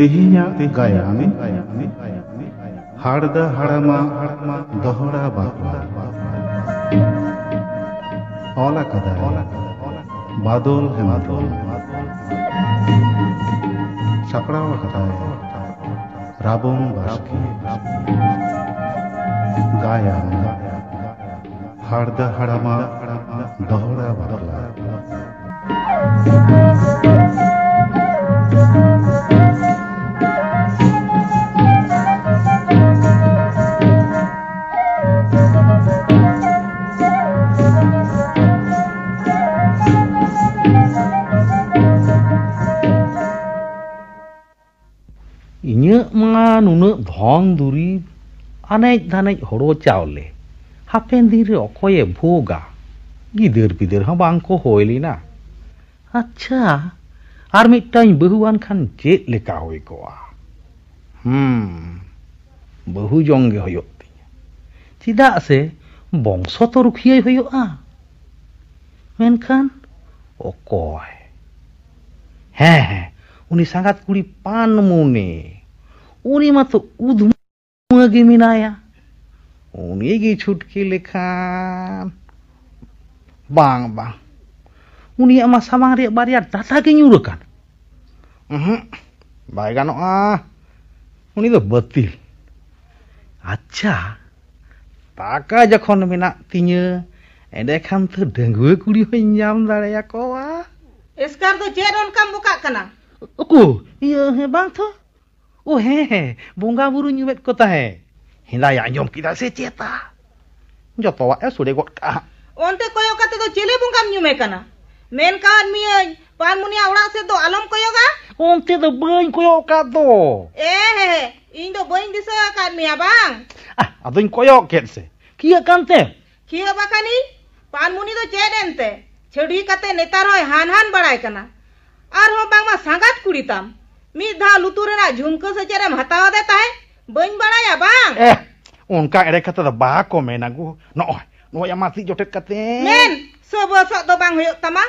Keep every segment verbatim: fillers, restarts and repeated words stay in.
ᱛᱮᱦᱮᱧᱟᱜ ᱜᱟᱭᱟᱱ, ᱦᱟᱲᱫᱟ ᱦᱟᱲᱟᱢᱟᱜ ᱫᱚᱦᱲᱟ ᱵᱟᱯᱞᱟ᱾ ᱚᱞ ᱟᱠᱟᱫᱟᱭ ᱵᱟᱫᱚᱞ ᱦᱮᱢᱵᱨᱚᱢ᱾ ᱥᱟᱯᱲᱟᱣ ᱟᱠᱟᱫᱟᱭ ᱨᱟᱵᱚᱱ ᱵᱟᱥᱠᱮ᱾ ᱜᱟᱭᱟᱱ, ᱦᱟᱲᱫᱟ ᱦᱟᱲᱟᱢᱟᱜ ᱫᱚᱦᱲᱟ ᱵᱟᱯᱞᱟ᱾ ᱤᱧᱟᱹᱜ ᱢᱟ ᱱᱩᱱᱟᱹᱜ ᱫᱷᱚᱱ ᱫᱩᱨᱤᱵᱽ, ᱟᱱᱮᱡ ᱫᱷᱟᱱᱮᱡ ᱦᱳᱲᱳ ᱪᱟᱣᱞᱮ, ᱦᱟᱯᱮᱱ ᱫᱤᱱ ᱨᱮ ᱚᱠᱚᱭᱮ ᱵᱷᱳᱜᱟ? ᱜᱤᱫᱟᱹᱨ ᱯᱤᱫᱟᱹᱨ ᱦᱚᱸ ᱵᱟᱝ ᱠᱚ ᱦᱩᱭ ᱞᱮᱱᱟ᱾ ᱟᱪᱪᱷᱟ, ᱟᱨ ᱢᱤᱫᱴᱟᱝ ᱵᱟᱹᱦᱩᱣᱟᱱ ᱠᱷᱟᱱ ᱪᱮᱫ ᱞᱮᱠᱟ ᱦᱩᱭ ᱠᱚᱜᱼᱟ? ᱦᱩᱸ, ᱵᱟᱹᱦᱩ ᱡᱚᱝ ᱜᱮ ᱦᱩᱭᱩᱜ ᱛᱤᱧᱟ, ᱪᱮᱫᱟᱜ ᱥᱮ ᱵᱚᱝᱥᱚ ᱛᱚ ᱨᱩᱠᱷᱤᱭᱟᱹᱭ ᱦᱩᱭᱩᱜᱼᱟ᱾ ᱢᱮᱱᱠᱷᱟᱱ ᱚᱠᱚᱭ? ᱦᱮᱸ, ᱦᱮᱸ, ᱩᱱᱤ ᱥᱟᱸᱜᱟᱛ ᱠᱩᱲᱤ ᱯᱟᱱᱢᱩᱱᱤ, ᱩᱱᱤ ᱢᱟᱛᱚ ᱩᱫᱢᱟᱹ ᱜᱮ ᱢᱮᱱᱟᱭᱟ᱾ ᱩᱱᱤ ᱜᱮ ᱪᱷᱩᱴᱠᱤ ᱞᱮᱠᱷᱟᱱ, ᱵᱟᱝ, ᱵᱟᱝ, ᱩᱱᱤᱭᱟᱜ ᱢᱟ ᱥᱟᱢᱟᱝ ᱨᱮᱭᱟᱜ ᱵᱟᱨᱭᱟ ᱰᱟᱴᱟ ᱜᱮ ᱧᱩᱨ ᱟᱠᱟᱱ᱾ ᱩᱦᱩᱸ, ᱵᱟᱭ ᱜᱟᱱᱚᱜᱼᱟ, ᱩᱱᱤ ᱫᱚ ᱵᱟᱹᱛᱤᱞ᱾ ᱟᱪᱪᱷᱟ, ᱴᱟᱠᱟ ᱡᱚᱠᱷᱚᱱ ᱢᱮᱱᱟᱜ ᱛᱤᱧᱟᱹ, ᱮᱸᱰᱮᱠᱷᱟᱱ ᱛᱚ ᱰᱟᱺᱜᱩᱣᱟᱹ ᱠᱩᱲᱤ ᱦᱚᱸᱧ ᱧᱟᱢ ᱫᱟᱲᱮᱭᱟᱠᱚᱣᱟ᱾ ᱮᱥᱠᱟᱨ ᱫᱚ ᱪᱮᱫ ᱚᱱᱠᱟᱢ ᱵᱚᱠᱟᱜ ᱠᱟᱱᱟ? ᱩᱠᱩ, ᱤᱭᱟᱹ, ᱦᱮᱸ, ᱵᱟᱝ ᱛᱚ᱾ ᱳ ᱦᱮᱸ, ᱦᱮᱸ, ᱵᱚᱸᱜᱟ ᱵᱩᱨᱩᱧ ᱧᱩᱢᱮᱫ ᱠᱚ ᱛᱟᱦᱮᱸ᱾ ᱦᱮᱸᱫᱟᱭ ᱟᱸᱡᱚᱢ ᱠᱮᱫᱟ ᱥᱮ ᱪᱮᱛᱟ? ᱡᱚᱛᱚᱣᱟᱜ ᱮ ᱥᱚᱲᱮ ᱜᱚᱫ ᱠᱟᱜᱼᱟ᱾ ᱚᱱᱛᱮ ᱠᱚᱭᱚᱜ ᱠᱟᱛᱮ ᱫᱚ ᱪᱮᱞᱮ ᱵᱚᱸᱜᱟᱢ ᱧᱩᱢᱮ ᱠᱟᱱᱟ? ᱢᱮᱱ ᱠᱟᱣᱟᱫ ᱢᱤᱭᱟᱹᱧ, ᱯᱟᱱᱢᱩᱱᱤᱭᱟᱜ ᱚᱲᱟᱜ ᱥᱮᱫ ᱫᱚ ᱟᱞᱚᱢ ᱠᱚᱭᱚᱜᱟ᱾ ᱚᱱᱛᱮ ᱫᱚ ᱵᱟᱹᱧ ᱠᱚᱭᱚᱜ ᱟᱠᱟᱫ ᱫᱚ᱾ ᱮ ᱦᱮ ᱦᱮ, ᱤᱧ ᱫᱚ ᱵᱟᱹᱧ ᱫᱤᱥᱟᱹ ᱟᱠᱟᱫ ᱢᱮᱭᱟ ᱵᱟᱝ? ᱟᱦ, ᱟᱫᱚᱧ ᱠᱚᱭᱚᱜ ᱠᱮᱫ ᱥᱮ᱾ ᱠᱤᱭᱟᱹᱜ ᱠᱟᱱᱛᱮ? ᱠᱤᱭᱟᱹᱜ ᱵᱟᱠᱷᱟᱱᱤᱧ, ᱯᱟᱱᱢᱩᱱᱤ ᱫᱚ ᱪᱮᱫ ᱮᱱᱛᱮ? ᱪᱷᱟᱹᱰᱦᱤ ᱠᱟᱛᱮ ᱱᱮᱛᱟᱨ ᱦᱚᱸᱭ ᱦᱟᱱ ᱦᱟᱱ ᱵᱟᱲᱟᱭ ᱠᱟᱱᱟ᱾ ᱟᱨᱦᱚᱸ ᱵᱟᱝᱢᱟ ᱥᱟᱸᱜᱟᱛ ᱠᱩᱲᱤ ᱛᱟᱢ᱾ ᱢᱤᱫ ᱫᱷᱟᱣ ᱞᱩᱛᱩᱨ ᱨᱮᱱᱟᱜ ᱡᱷᱩᱢᱠᱟᱹ ᱥᱮ ᱪᱮᱫ ᱮᱢ ᱦᱟᱛᱟᱣ ᱟᱫᱮ ᱛᱟᱦᱮᱸᱫ? ᱵᱟᱹᱧ ᱵᱟᱲᱟᱭᱟ ᱵᱟᱝ? ᱮ, ᱚᱱᱠᱟ ᱮᱲᱮ ᱠᱟᱛᱷᱟ ᱫᱚ ᱵᱟᱠᱚ ᱢᱮᱱᱟ ᱜᱳ᱾ ᱱᱚᱜᱼᱚᱭ, ᱱᱚᱜᱼᱚᱭ ᱟᱢᱟᱜ ᱛᱤ ᱡᱚᱴᱮᱫ ᱠᱟᱛᱮ᱾ ᱢᱮᱱ, ᱥᱚᱵᱚᱥᱚᱜ ᱫᱚ ᱵᱟᱝ ᱦᱩᱭᱩᱜ ᱛᱟᱢᱟ᱾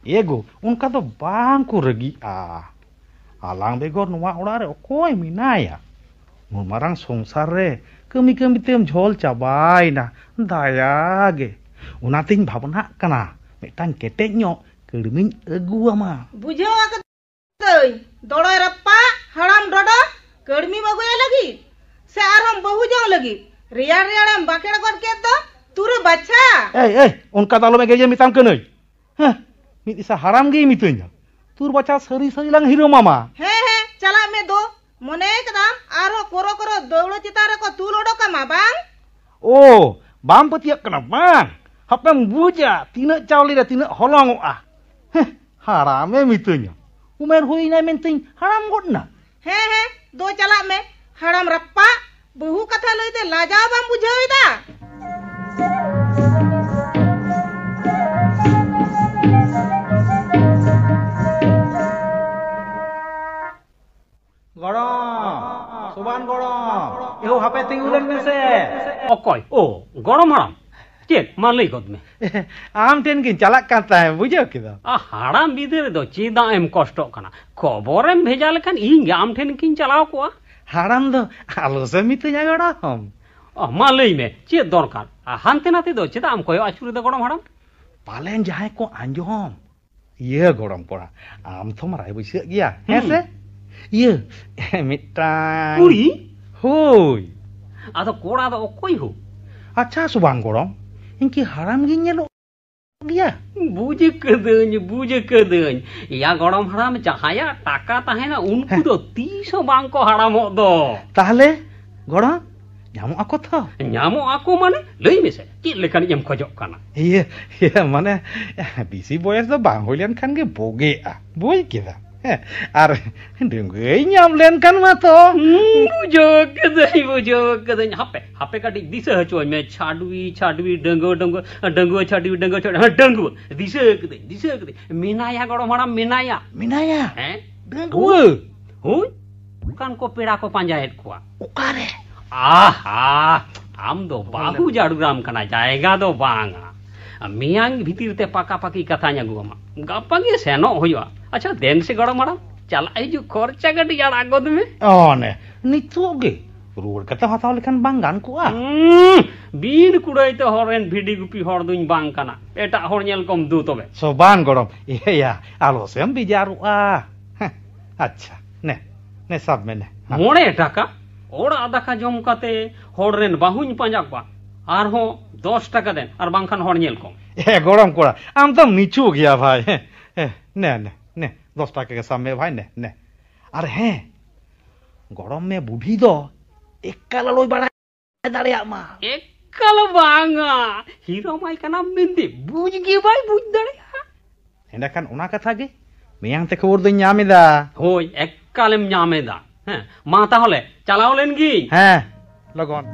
ᱮ ᱜᱳ, ᱚᱱᱠᱟ ᱫᱚ ᱵᱟᱝ ᱠᱚ ᱨᱟᱹᱜᱤᱜᱼᱟ᱾ ᱟᱞᱟᱝ ᱵᱮᱜᱚᱨ ᱱᱚᱣᱟ ᱚᱲᱟᱜ ᱨᱮ ᱚᱠᱚᱭ ᱢᱮᱱᱟᱭᱟ? ᱱᱩᱱ ᱢᱟᱨᱟᱝ ᱥᱚᱝᱥᱟᱨ ᱨᱮ ᱠᱟᱹᱢᱤ ᱠᱟᱹᱢᱤ ᱛᱮᱢ ᱡᱷᱚᱞ ᱪᱟᱵᱟᱭᱮᱱᱟ᱾ ᱫᱟᱭᱟ ᱜᱮ᱾ ᱚᱱᱟᱛᱤᱧ ᱵᱷᱟᱵᱽᱱᱟᱜ ᱠᱟᱱᱟ, ᱢᱤᱫᱴᱟᱝ ᱠᱮᱴᱮᱡ ᱧᱚᱜ ᱠᱟᱹᱲᱢᱤᱧ ᱟᱹᱜᱩ ᱟᱢᱟ᱾ ᱵᱩᱡᱷᱟᱹᱣ ᱟᱠᱟᱫᱟᱹᱧ, ᱫᱚᱲᱚᱭ ᱨᱟᱯᱟᱜ, ᱦᱟᱲᱟᱢ ᱰᱚᱰᱚ, ᱠᱟᱹᱲᱢᱤᱢ ᱟᱹᱜᱩᱭᱮ ᱞᱟᱹᱜᱤᱫ? ᱥᱮ ᱟᱨᱦᱚᱸᱢ ᱵᱟᱹᱦᱩ ᱡᱚᱝ ᱞᱟᱹᱜᱤᱫ? ᱨᱮᱭᱟᱲ ᱨᱮᱭᱟᱲᱮᱢ ᱵᱟᱠᱮᱲ ᱜᱚᱫ ᱠᱮᱫ ᱫᱚ, ᱛᱩᱨᱩ ᱵᱟᱪᱷᱟ᱾ ᱮᱭ, ᱮᱭ, ᱚᱱᱠᱟ ᱫᱚ ᱟᱞᱚᱢ ᱮᱜᱮᱨᱤᱧᱟ ᱢᱮᱛᱟᱢ ᱠᱟᱹᱱᱟᱹᱧ᱾ ᱦᱮᱸ, ᱢᱤᱫ ᱫᱤᱥᱟ ᱦᱟᱲᱟᱢ ᱜᱮᱭ ᱢᱤᱛᱟᱹᱧᱟ᱾ ᱛᱩᱨ ᱵᱟᱪᱷᱟ ᱥᱟᱹᱨᱤ ᱥᱟᱹᱨᱤ ᱞᱟᱝ ᱦᱤᱨᱳ ᱢᱟᱢᱟ᱾ ᱦᱮᱸ, ᱦᱮᱸ, ᱪᱟᱞᱟᱜ ᱢᱮ ᱫᱳ᱾ ᱢᱚᱱᱮ ᱠᱟᱫᱟᱢ ᱟᱨᱦᱚᱸ ᱠᱚᱨᱚ ᱠᱚᱨᱚ ᱫᱟᱹᱣᱲᱟᱹ ᱪᱮᱛᱟᱱ ᱨᱮᱠᱚ ᱛᱩᱞ ᱚᱰᱚᱠ ᱟᱢᱟ ᱵᱟᱝ? ᱳ, ᱵᱟᱢ ᱯᱟᱹᱛᱭᱟᱹᱜ ᱠᱟᱱᱟ ᱵᱟᱝ? ᱦᱟᱯᱮᱢ ᱵᱩᱡᱟ ᱛᱤᱱᱟᱹᱜ ᱪᱟᱣᱞᱮ ᱨᱮ ᱛᱤᱱᱟᱹᱜ ᱦᱚᱞᱚᱝᱚᱜᱼᱟ᱾ ᱦᱮᱸ, ᱦᱟᱲᱟᱢᱮ ᱢᱤᱛᱟᱹᱧᱟ᱾ ᱩᱢᱮᱨ ᱦᱩᱭᱱᱟ ᱢᱮᱱᱛᱮᱧ ᱦᱟᱲᱟᱢ ᱜᱚᱫ ᱱᱟ᱾ ᱦᱮᱸ, ᱦᱮᱸ, ᱫᱳ ᱪᱟᱞᱟᱜ ᱢᱮ᱾ ᱦᱟᱲᱟᱢ ᱨᱟᱯᱟᱜ, ᱵᱟᱹᱦᱩ ᱠᱟᱛᱷᱟ ᱞᱟᱹᱭᱛᱮ ᱞᱟᱡᱟᱣ ᱵᱟᱢ ᱵᱩᱡᱷᱟᱹᱣ ᱮᱫᱟ? ᱜᱚᱲᱚᱢ, ᱥᱩᱵᱟᱱ ᱜᱚᱲᱚᱢ, ᱮᱦᱳ ᱦᱟᱯᱮ ᱛᱤᱸᱜᱩ ᱞᱮᱱ ᱢᱮᱥᱮ᱾ ᱚᱠᱚᱭ? ᱳ, ᱜᱚᱲᱚᱢ ᱦᱟᱲᱟᱢ᱾ ᱪᱮᱫ? ᱢᱟ ᱞᱟᱹᱭ ᱜᱚᱫ ᱢᱮ᱾ ᱟᱢ ᱴᱷᱮᱱ ᱜᱤᱧ ᱪᱟᱞᱟᱜ ᱠᱟᱱ ᱛᱟᱦᱮᱸ, ᱵᱩᱡᱷᱟᱹᱣ ᱠᱮᱫᱟᱢ᱾ ᱟ, ᱦᱟᱲᱟᱢ ᱵᱤᱫᱟᱹᱞ ᱨᱮᱫᱚ ᱪᱮᱫᱟᱜ ᱮᱢ ᱠᱚᱥᱴᱚᱜ ᱠᱟᱱᱟ? ᱠᱷᱚᱵᱚᱨᱮᱢ ᱵᱷᱮᱡᱟ ᱞᱮᱠᱷᱟᱱ ᱤᱧ ᱜᱮ ᱟᱢ ᱴᱷᱮᱱ ᱜᱤᱧ ᱪᱟᱞᱟᱣ ᱠᱚᱜᱼᱟ᱾ ᱦᱟᱲᱟᱢ ᱫᱚ ᱟᱞᱚ ᱥᱮ ᱢᱤᱛᱟᱹᱧᱟ ᱜᱚᱲᱚᱢ᱾ ᱚ, ᱢᱟ ᱞᱟᱹᱭ ᱢᱮ, ᱪᱮᱫ ᱫᱚᱨᱠᱟᱨ? ᱟ, ᱦᱟᱱᱛᱮ ᱱᱟᱛᱮ ᱫᱚ ᱪᱮᱫᱟᱜ ᱮᱢ ᱠᱚᱭᱚᱜ ᱟᱹᱪᱩᱨ ᱮᱫᱟ ᱜᱚᱲᱚᱢ ᱦᱟᱲᱟᱢ? ᱯᱟᱞᱮᱱ ᱡᱟᱦᱟᱸᱭ ᱠᱚ ᱟᱸᱡᱚᱢ᱾ ᱤᱭᱟᱹ ᱜᱚᱲᱚᱢ ᱠᱚᱲᱟ, ᱟᱢ ᱛᱷᱚᱢ ᱨᱟᱭ ᱵᱟᱹᱭᱥᱟᱹᱜ ᱜᱮᱭᱟ, ᱦᱮᱸ ᱥᱮ? ᱦᱩᱸ᱾ ᱤᱭᱟᱹ, ᱢᱤᱫᱴᱟᱝ ᱠᱩᱲᱤ? ᱦᱳᱭ᱾ ᱟᱫᱚ ᱠᱚᱲᱟ ᱫᱚ ᱚᱠᱚᱭ ᱦᱳ? ᱟᱪᱪᱷᱟ ᱥᱩᱵᱟᱱ ᱜᱚᱲᱚᱢ, ᱤᱧ ᱠᱤ ᱦᱟᱲᱟᱢ ᱜᱤᱧ ᱧᱮᱞᱚᱜ ᱜᱮᱭᱟ? ᱵᱩᱡᱽ ᱠᱟᱹᱫᱟᱹᱧ, ᱵᱩᱡᱽ ᱠᱟᱹᱫᱟᱹᱧ᱾ ᱭᱟ ᱜᱚᱲᱚᱢ ᱦᱟᱲᱟᱢ, ᱡᱟᱦᱟᱸᱭᱟᱜ ᱴᱟᱠᱟ ᱛᱟᱦᱮᱱᱟ, ᱩᱱᱠᱩ ᱦᱮᱸ᱾ ᱫᱚ ᱛᱤᱥ ᱦᱚᱸ ᱵᱟᱝ ᱠᱚ ᱦᱟᱲᱟᱢᱚᱜ ᱫᱚ᱾ ᱛᱟᱦᱞᱮ ᱜᱚᱲᱚᱢ, ᱧᱟᱢᱚᱜ ᱟᱠᱚ ᱛᱚ? ᱧᱟᱢᱚᱜ ᱟᱠᱚ ᱢᱟᱱᱮ? ᱞᱟᱹᱭ ᱢᱮᱥᱮ, ᱪᱮᱫ ᱞᱮᱠᱟᱱᱤᱡ ᱮᱢ ᱠᱷᱚᱡᱚᱜ ᱠᱟᱱᱟ? ᱤᱭᱟᱹ, ᱤᱭᱟᱹ, ᱢᱟᱱᱮ, ᱵᱮᱥᱤ ᱵᱚᱭᱮᱥ ᱫᱚ ᱵᱟᱝ ᱦᱩᱭ ᱞᱮᱱᱠᱷᱟᱱ ᱜᱮ ᱵᱩᱜᱤᱜᱼᱟ, ᱵᱩᱡᱽ ᱠᱮᱫᱟ? ᱦᱮᱸ, ᱟᱨ ᱰᱟᱺᱜᱩᱣᱟᱹᱭ ᱧᱟᱢ ᱞᱮᱱᱠᱷᱟᱱ ᱢᱟᱛᱚ᱾ ᱦᱩᱸ, ᱵᱩᱡᱷᱟᱹᱣ ᱠᱟᱹᱫᱟᱹᱧ, ᱵᱩᱡᱷᱟᱹᱣ ᱠᱟᱹᱫᱟᱹᱧ᱾ ᱦᱟᱯᱮ, ᱦᱟᱯᱮ ᱠᱟᱹᱴᱤᱡ ᱫᱤᱥᱟᱹ ᱦᱚᱪᱚᱧ ᱢᱮ᱾ ᱪᱷᱟᱰᱣᱤ, ᱪᱷᱟᱰᱣᱤ, ᱰᱟᱺᱜᱩᱣᱟᱹ, ᱰᱟᱺᱜᱩᱣᱟᱹ, ᱰᱟᱺᱜᱩᱣᱟᱹ, ᱪᱷᱟᱰᱣᱤ, ᱰᱟᱺᱜᱩᱣᱟᱹ, ᱪᱷᱟᱰᱣᱤ, ᱦᱮᱸ, ᱰᱟᱺᱜᱩᱣᱟᱹ᱾ ᱫᱤᱥᱟᱹ ᱠᱟᱹᱫᱟᱹᱧ, ᱫᱤᱥᱟᱹ ᱠᱟᱹᱫᱟᱹᱧ᱾ ᱢᱮᱱᱟᱭᱟ ᱜᱚᱲᱚᱢ ᱦᱟᱲᱟᱢ, ᱢᱮᱱᱟᱭᱟ᱾ ᱢᱮᱱᱟᱭᱟ? ᱦᱮᱸ? ᱰᱟᱺᱜᱩᱣᱟᱹ? ᱦᱳᱭ, ᱚᱱᱠᱟᱱ ᱠᱚ ᱯᱮᱲᱟ ᱠᱚ ᱯᱟᱸᱡᱟᱭᱮᱫ ᱠᱚᱣᱟ᱾ ᱚᱠᱟᱨᱮ? ᱟᱦᱟ, ᱟᱢ ᱫᱚ ᱵᱟᱹᱦᱩ ᱡᱟᱹᱨᱩᱲᱟᱢ ᱠᱟᱱᱟ, ᱡᱟᱭᱜᱟ ᱫᱚ ᱵᱟᱝᱟ᱾ ᱢᱮᱭᱟᱝ ᱵᱷᱤᱛᱤᱨ ᱛᱮ ᱯᱟᱠᱟᱯᱟᱠᱤ ᱠᱟᱛᱷᱟᱧ ᱟᱹᱜᱩ ᱟᱢᱟ᱾ ᱜᱟᱯᱟ ᱜᱮ ᱥᱮᱱᱚᱜ ᱦᱩᱭᱩᱜᱼᱟ᱾ ᱟᱪᱪᱷᱟ, ᱫᱮᱱ ᱥᱮ ᱜᱚᱲᱚᱢ ᱦᱟᱲᱟᱢ, ᱪᱟᱞᱟᱜ ᱦᱤᱡᱩᱜ ᱠᱷᱚᱨᱪᱟ ᱠᱟᱹᱴᱤᱡ ᱟᱲᱟᱜ ᱜᱚᱫ ᱢᱮ᱾ ᱚ, ᱱᱮ, ᱱᱤᱛᱚᱜ ᱜᱮ ᱨᱩᱣᱟᱹᱲ ᱠᱟᱛᱮ ᱦᱟᱛᱟᱣ ᱞᱮᱠᱷᱟᱱ ᱵᱟᱝ ᱜᱟᱱ ᱠᱚᱜᱼᱟ? ᱩᱸ, ᱵᱤᱱ ᱠᱩᱲᱟᱹᱭ ᱛᱮ ᱦᱚᱲ ᱨᱮᱱ ᱵᱷᱤᱰᱤ ᱜᱩᱯᱤ ᱦᱚᱲ ᱫᱩᱧ ᱵᱟᱝ ᱠᱟᱱᱟ᱾ ᱮᱴᱟᱜ ᱦᱚᱲ ᱧᱮᱞ ᱠᱚᱢ ᱫᱩ ᱛᱚᱵᱮ᱾ ᱥᱚᱵᱟᱱ ᱜᱚᱲᱚᱢ, ᱮᱭᱟ, ᱟᱞᱚ ᱥᱮᱢ ᱵᱮᱡᱟᱨᱚᱜᱼᱟ᱾ ᱦᱮᱸ, ᱟᱪᱪᱷᱟ, ᱱᱮ, ᱱᱮ, ᱥᱟᱵ ᱢᱮ, ᱱᱮ᱾ ᱦᱮᱸ᱾ ᱢᱚᱬᱮ ᱴᱟᱠᱟ? ᱚᱲᱟᱜ ᱫᱟᱠᱟ ᱡᱚᱢ ᱠᱟᱛᱮ ᱦᱚᱲ ᱨᱮᱱ ᱵᱟᱹᱦᱩᱧ ᱯᱟᱸᱡᱟ ᱠᱚᱣᱟ, ᱟᱨᱦᱚᱸ ᱫᱚᱥ ᱴᱟᱠᱟ ᱫᱮᱱ, ᱟᱨ ᱵᱟᱝᱠᱷᱟᱱ ᱦᱚᱲ ᱧᱮᱞ ᱠᱚᱢ᱾ ᱮ ᱜᱚᱲᱚᱢ ᱠᱚᱲᱟ, ᱟᱢ ᱫᱚᱢ ᱱᱤᱪᱩ ᱜᱮᱭᱟ ᱵᱷᱟᱭ᱾ ᱦᱮᱸ, ᱦᱮᱸ, ᱱᱮ, ᱱᱮ, ᱱᱮ, ᱫᱚᱥ ᱴᱟᱠᱟ ᱜᱮ ᱥᱟᱵ ᱢᱮ ᱵᱷᱟᱭ, ᱱᱮ, ᱱᱮ᱾ ᱟᱨ ᱦᱮᱸ, ᱜᱚᱲᱚᱢ ᱢᱮ ᱵᱩᱰᱷᱤ ᱫᱚ ᱮᱠᱟᱞ ᱟᱞᱚᱭ ᱵᱟᱲᱟᱭ ᱫᱟᱲᱮᱭᱟᱜ ᱢᱟ᱾ ᱮᱠᱟᱞ ᱵᱟᱝᱟ, ᱦᱤᱨᱚᱢᱟᱭ ᱠᱟᱱᱟᱢ ᱢᱮᱱᱛᱮ ᱵᱩᱡᱽ ᱜᱮ ᱵᱟᱭ ᱵᱩᱡᱽ ᱫᱟᱲᱮᱭᱟᱜᱼᱟ᱾ ᱮᱸᱰᱮᱠᱷᱟᱱ ᱚᱱᱟ ᱠᱟᱛᱷᱟ ᱜᱮ, ᱢᱮᱭᱟᱝ ᱛᱮ ᱠᱷᱚᱵᱚᱨ ᱫᱚᱧ ᱧᱟᱢ ᱮᱫᱟ᱾ ᱦᱳᱭ, ᱮᱠᱟᱞᱮᱢ ᱧᱟᱢ ᱮᱫᱟ᱾ ᱦᱮᱸ, ᱢᱟ ᱛᱟᱦᱚᱞᱮ ᱪᱟᱞᱟᱣ ᱞᱮᱱ ᱜᱤᱧ᱾ ᱦᱮᱸ, ᱞᱚᱜᱚᱱ᱾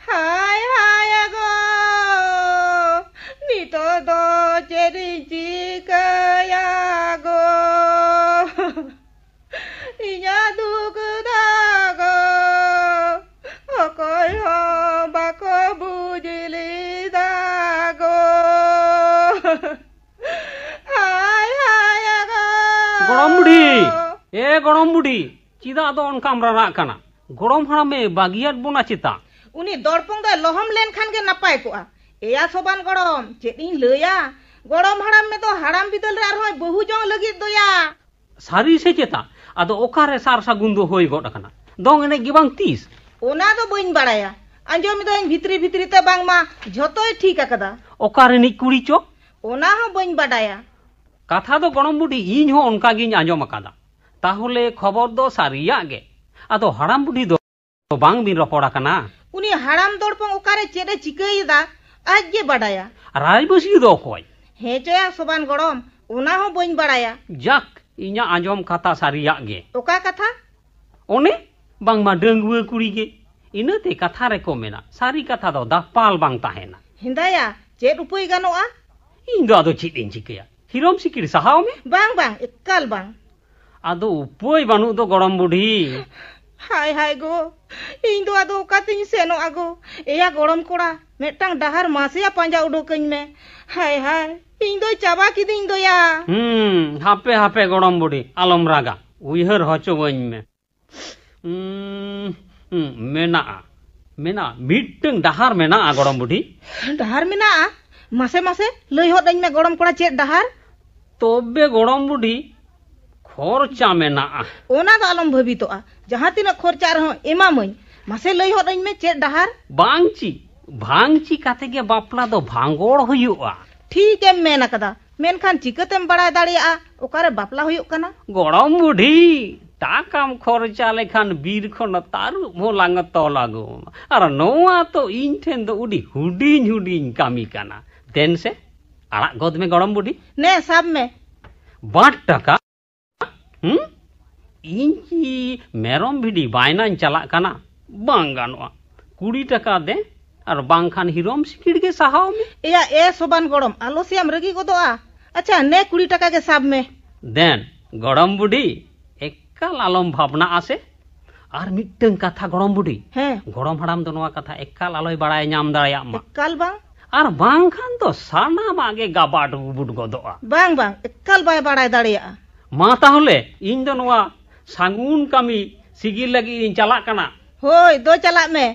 ᱦᱟᱭ ᱦᱟᱭ ᱟᱜᱳ, ᱱᱤᱛᱚᱜ ᱫᱚ ᱪᱮᱫ ᱤᱧ ᱪᱤᱠᱟᱹᱭᱟ ᱜᱳ? ᱤᱧᱟᱹᱜ ᱫᱩᱠ ᱫᱚ ᱜᱳ, ᱚᱠᱚᱭ ᱦᱚᱸ ᱵᱟᱠᱚ ᱵᱩᱡᱽ ᱞᱮᱫᱟ ᱜᱳ᱾ ᱦᱟᱭ ᱦᱟᱭ ᱟᱜᱳ᱾ ᱜᱚᱲᱚᱢ ᱵᱩᱰᱷᱤ, ᱮ ᱜᱚᱲᱚᱢ ᱵᱩᱰᱷᱤ, ᱪᱮᱫᱟᱜ ᱫᱚ ᱚᱱᱠᱟᱢ ᱨᱟᱨᱟᱜ ᱠᱟᱱᱟ? ᱜᱚᱲᱚᱢ ᱦᱟᱲᱟᱢᱮ ᱵᱟᱹᱜᱤᱭᱟᱫ ᱵᱚᱱᱟ ᱪᱮᱛᱟ? ᱩᱱᱤ ᱫᱚᱲᱯᱚᱝ ᱫᱚᱭ ᱞᱚᱦᱚᱢ ᱞᱮᱱᱠᱷᱟᱱ ᱜᱮ ᱱᱟᱯᱟᱭ ᱠᱚᱜᱼᱟ᱾ ᱮᱭᱟ ᱥᱚᱵᱟᱱ ᱜᱚᱲᱚᱢ, ᱪᱮᱫ ᱤᱧ ᱞᱟᱹᱭᱟ? ᱜᱚᱲᱚᱢ ᱦᱟᱲᱟᱢ ᱢᱮ ᱫᱚ ᱦᱟᱲᱟᱢ ᱵᱤᱫᱟᱹᱞ ᱨᱮ ᱟᱨᱦᱚᱸᱭ ᱵᱟᱹᱦᱩ ᱡᱚᱝ ᱞᱟᱹᱜᱤᱫ ᱫᱚᱭᱟ᱾ ᱥᱟᱹᱨᱤ ᱥᱮ ᱪᱮᱛᱟ? ᱟᱫᱚ ᱚᱠᱟᱨᱮ ᱥᱟᱨ ᱥᱟᱹᱜᱩᱱ ᱫᱚ ᱦᱩᱭ ᱜᱚᱫ ᱟᱠᱟᱱᱟ? ᱫᱚᱝ ᱮᱱᱮᱡ ᱜᱮ ᱵᱟᱝ ᱛᱤᱥ? ᱚᱱᱟ ᱫᱚ ᱵᱟᱹᱧ ᱵᱟᱲᱟᱭᱟ᱾ ᱟᱸᱡᱚᱢ ᱮᱫᱟᱹᱧ ᱵᱷᱤᱛᱨᱤ ᱵᱷᱤᱛᱨᱤ ᱛᱮ ᱵᱟᱝᱢᱟ ᱡᱷᱚᱛᱚᱭ ᱴᱷᱤᱠ ᱟᱠᱟᱫᱟ᱾ ᱚᱠᱟ ᱨᱤᱱᱤᱡ ᱠᱩᱲᱤ ᱪᱚ? ᱚᱱᱟ ᱦᱚᱸ ᱵᱟᱹᱧ ᱵᱟᱰᱟᱭᱟ᱾ ᱠᱟᱛᱷᱟ ᱫᱚ ᱜᱚᱲᱚᱢ ᱵᱩᱰᱷᱤ, ᱤᱧ ᱦᱚᱸ ᱚᱱᱠᱟ ᱜᱤᱧ ᱟᱸᱡᱚᱢ ᱟᱠᱟᱫᱟ᱾ ᱛᱟᱦᱚᱞᱮ ᱠᱷᱚᱵᱚᱨ ᱫᱚ ᱥᱟᱹᱨᱤᱭᱟᱜ ᱜᱮ᱾ ᱟᱫᱚ ᱦᱟᱲᱟᱢ ᱵᱩᱰᱷᱤ ᱫᱚ ᱵᱟᱝ ᱵᱤᱱ ᱨᱚᱯᱚᱲ ᱟᱠᱟᱱᱟ? ᱩᱱᱤ ᱦᱟᱲᱟᱢ ᱫᱚᱲᱯᱚᱝ ᱚᱠᱟᱨᱮ ᱪᱮᱫ ᱮ ᱪᱤᱠᱟᱹᱭᱮᱫᱟ, ᱟᱡ ᱜᱮ ᱵᱟᱰᱟᱭᱟ᱾ ᱨᱟᱭᱵᱟᱹᱥᱤᱭᱟᱹ ᱫᱚ ᱚᱠᱚᱭ? ᱦᱮᱸ ᱪᱚᱭᱟ ᱥᱚᱵᱟᱱ ᱜᱚᱲᱚᱢ, ᱚᱱᱟ ᱦᱚᱸ ᱵᱟᱹᱧ ᱵᱟᱲᱟᱭᱟ᱾ ᱡᱟᱠ, ᱤᱧᱟᱜ ᱟᱸᱡᱚᱢ ᱠᱟᱛᱷᱟ ᱥᱟᱹᱨᱤᱭᱟᱜ ᱜᱮ᱾ ᱚᱠᱟ ᱠᱟᱛᱷᱟ? ᱚᱱᱮ, ᱵᱟᱝᱢᱟ ᱰᱟᱺᱜᱩᱣᱟᱹ ᱠᱩᱲᱤ ᱜᱮ ᱤᱱᱟᱹᱛᱮ ᱠᱟᱛᱷᱟ ᱨᱮᱠᱚ ᱢᱮᱱᱟ, ᱥᱟᱹᱨᱤ ᱠᱟᱛᱷᱟ ᱫᱚ ᱫᱟᱯᱟᱞ ᱵᱟᱝ ᱛᱟᱦᱮᱱᱟ᱾ ᱦᱮᱸᱫᱟᱭᱟ, ᱪᱮᱫ ᱩᱯᱟᱹᱭ ᱜᱟᱱᱚᱜᱼᱟ? ᱤᱧ ᱫᱚ ᱟᱫᱚ ᱪᱮᱫ ᱤᱧ ᱪᱤᱠᱟᱹᱭᱟ? ᱦᱤᱨᱚᱢ ᱥᱤᱠᱤᱲ ᱥᱟᱦᱟᱣ ᱢᱮ᱾ ᱵᱟᱝ, ᱵᱟᱝ, ᱮᱠᱟᱞ ᱵᱟᱝ᱾ ᱟᱫᱚ ᱩᱯᱟᱹᱭ ᱵᱟᱹᱱᱩᱜ ᱫᱚ, ᱜᱚᱲᱚᱢ ᱵᱩᱰᱷᱤ᱾ ᱦᱟᱭ, ᱦᱟᱭ ᱜᱚ, ᱤᱧ ᱫᱚ ᱟᱫᱚ ᱚᱠᱟᱛᱤᱧ ᱥᱮᱱᱚᱜᱼᱟ ᱜᱚ? ᱮᱭᱟ ᱜᱚᱲᱚᱢ ᱠᱚᱲᱟ, ᱢᱤᱫᱴᱟᱝ ᱰᱟᱦᱟᱨ ᱢᱟᱥᱮᱭᱟ ᱯᱟᱸᱡᱟ ᱩᱰᱩᱠᱟᱹᱧ ᱢᱮ᱾ ᱦᱟᱭ, ᱦᱟᱭ, ᱤᱧ ᱫᱚᱭ ᱪᱟᱵᱟ ᱠᱤᱫᱤᱧ ᱫᱚᱭᱟ᱾ ᱦᱩᱸ, ᱦᱟᱯᱮ, ᱦᱟᱯᱮ ᱜᱚᱲᱚᱢ ᱵᱩᱰᱷᱤ, ᱟᱞᱚᱢ ᱨᱟᱜᱟ, ᱩᱭᱦᱟᱹᱨ ᱦᱚᱪᱚᱣᱟᱹᱧ ᱢᱮ᱾ ᱩᱸ, ᱩᱸ, ᱢᱮᱱᱟᱜᱼᱟ, ᱢᱮᱱᱟᱜᱼᱟ, ᱢᱤᱫᱴᱟᱹᱝ ᱰᱟᱦᱟᱨ ᱢᱮᱱᱟᱜᱼᱟ, ᱜᱚᱲᱚᱢ ᱵᱩᱰᱷᱤ᱾ ᱰᱟᱦᱟᱨ ᱢᱮᱱᱟᱜᱼᱟ? ᱢᱟᱥᱮ, ᱢᱟᱥᱮ, ᱞᱟᱹᱭ ᱦᱚᱫ ᱟᱹᱧ ᱢᱮ, ᱜᱚᱲᱚᱢ ᱠᱚᱲᱟ, ᱪᱮᱫ ᱰᱟᱦᱟᱨ? ᱛᱚᱵᱮ, ᱜᱚᱲᱚᱢ ᱵᱩᱰᱷᱤ, ᱠᱷᱚᱨᱪᱟ ᱢᱮᱱᱟᱜᱼᱟ᱾ ᱚᱱᱟ ᱫᱚ ᱟᱞᱚᱢ ᱵᱷᱟᱹᱵᱤᱛᱚᱜᱼᱟ, ᱡᱟᱦᱟᱸ ᱛᱤᱱᱟᱹᱜ ᱠᱷᱚᱨᱪᱟᱜ ᱨᱮᱦᱚᱸ ᱮᱢᱟᱢᱟᱹᱧ᱾ ᱢᱟᱥᱮ, ᱞᱟᱹᱭ ᱦᱚᱫ ᱟᱹᱧ ᱢᱮ, ᱪᱮᱫ ᱰᱟᱦᱟᱨ? ᱵᱟᱝ ᱪᱤ, ᱵᱟᱝ ᱪᱤ ᱠᱟᱛᱮ ᱜᱮ ᱵᱟᱯᱞᱟ ᱫᱚ ᱵᱷᱟᱸᱜᱚᱲ ᱦᱩᱭᱩᱜᱼᱟ᱾ ᱴᱷᱤᱠ ᱮᱢ ᱢᱮᱱ ᱟᱠᱟᱫᱟ, ᱢᱮᱱᱠᱷᱟᱱ ᱪᱤᱠᱟᱹᱛᱮᱢ ᱵᱟᱲᱟᱭ ᱫᱟᱲᱮᱭᱟᱜᱼᱟ ᱚᱠᱟᱨᱮ ᱵᱟᱯᱞᱟ ᱦᱩᱭᱩᱜ ᱠᱟᱱᱟ? ᱜᱚᱲᱚᱢ ᱵᱩᱰᱷᱤ, ᱴᱟᱠᱟᱢ ᱠᱷᱚᱨᱪᱟ ᱞᱮᱠᱷᱟᱱ ᱵᱤᱨ ᱠᱷᱚᱱ ᱛᱟᱹᱨᱩᱵ ᱦᱚᱸ ᱞᱟᱝ ᱛᱚᱞ ᱟᱹᱜᱩ ᱟᱢᱟ᱾ ᱟᱨ ᱱᱚᱣᱟ ᱛᱚ ᱤᱧ ᱴᱷᱮᱱ ᱫᱚ ᱟᱹᱰᱤ ᱦᱩᱰᱤᱧ ᱦᱩᱰᱤᱧ ᱠᱟᱹᱢᱤ ᱠᱟᱱᱟ᱾ ᱫᱮᱱ ᱥᱮ, ᱟᱲᱟᱜ ᱜᱚᱫ ᱢᱮ ᱜᱚᱲᱚᱢ ᱵᱩᱰᱷᱤ᱾ ᱱᱮ, ᱥᱟᱵ ᱢᱮ᱾ ᱵᱟᱴ ᱴᱟᱠᱟ? ᱦᱩᱸ? ᱤᱧ ᱠᱤ ᱢᱮᱨᱚᱢ ᱵᱷᱤᱰᱤ ᱵᱟᱭᱱᱟᱧ ᱪᱟᱞᱟᱜ ᱠᱟᱱᱟ? ᱵᱟᱝ ᱜᱟᱱᱚᱜᱼᱟ᱾ ᱠᱩᱲᱤ ᱴᱟᱠᱟ ᱫᱮ, ᱟᱨ ᱵᱟᱝᱠᱷᱟᱱ ᱦᱤᱨᱚᱢ ᱥᱤᱠᱤᱲ ᱜᱮ ᱥᱟᱦᱟᱣ ᱢᱮ᱾ ᱮᱭᱟ, ᱮ ᱥᱚᱵᱟᱱ ᱜᱚᱲᱚᱢ, ᱟᱞᱚ ᱥᱮᱭᱟᱢ ᱨᱟᱹᱜᱤ ᱜᱚᱫᱚᱜᱼᱟ᱾ ᱟᱪᱪᱷᱟ, ᱱᱮ ᱠᱩᱲᱤ ᱴᱟᱠᱟ ᱜᱮ ᱥᱟᱵ ᱢᱮ᱾ ᱫᱮᱱ, ᱜᱚᱲᱚᱢ ᱵᱩᱰᱷᱤ, ᱮᱠᱟᱞ ᱟᱞᱚᱢ ᱵᱷᱟᱵᱽᱱᱟᱜᱼᱟ ᱥᱮ᱾ ᱟᱨ ᱢᱤᱫᱴᱟᱹᱝ ᱠᱟᱛᱷᱟ ᱜᱚᱲᱚᱢ ᱵᱩᱰᱷᱤ, ᱦᱮᱸ᱾ ᱜᱚᱲᱚᱢ ᱦᱟᱲᱟᱢ ᱫᱚ ᱱᱚᱣᱟ ᱠᱟᱛᱷᱟ ᱮᱠᱟᱞ ᱟᱞᱚᱭ ᱵᱟᱲᱟᱭ ᱧᱟᱢ ᱫᱟᱲᱮᱭᱟᱜ ᱢᱟ᱾ ᱮᱠᱟᱞ ᱵᱟᱝ᱾ ᱟᱨ ᱵᱟᱝᱠᱷᱟᱱ ᱫᱚ ᱥᱟᱱᱟᱢᱟᱜ ᱜᱮ ᱜᱟᱵᱟᱰ ᱜᱩᱵᱩᱰ ᱜᱚᱫᱚᱜᱼᱟ᱾ ᱵᱟᱝ, ᱵᱟᱝ, ᱮᱠᱟᱞ ᱵᱟᱭ ᱵᱟᱲᱟᱭ ᱫᱟᱲᱮᱭᱟᱜᱼᱟ᱾ ᱢᱟ ᱛᱟᱦᱚᱞᱮ, ᱤᱧ ᱫᱚ ᱱᱚᱣᱟ ᱥᱟᱹᱜᱩᱱ ᱠᱟᱹᱢᱤ ᱥᱤᱜᱤᱞ ᱞᱟᱹᱜᱤᱫ ᱤᱧ ᱪᱟᱞᱟᱜ ᱠᱟᱱᱟ᱾ ᱦᱳᱭ, ᱫᱚ ᱪᱟᱞᱟᱜ ᱢᱮ᱾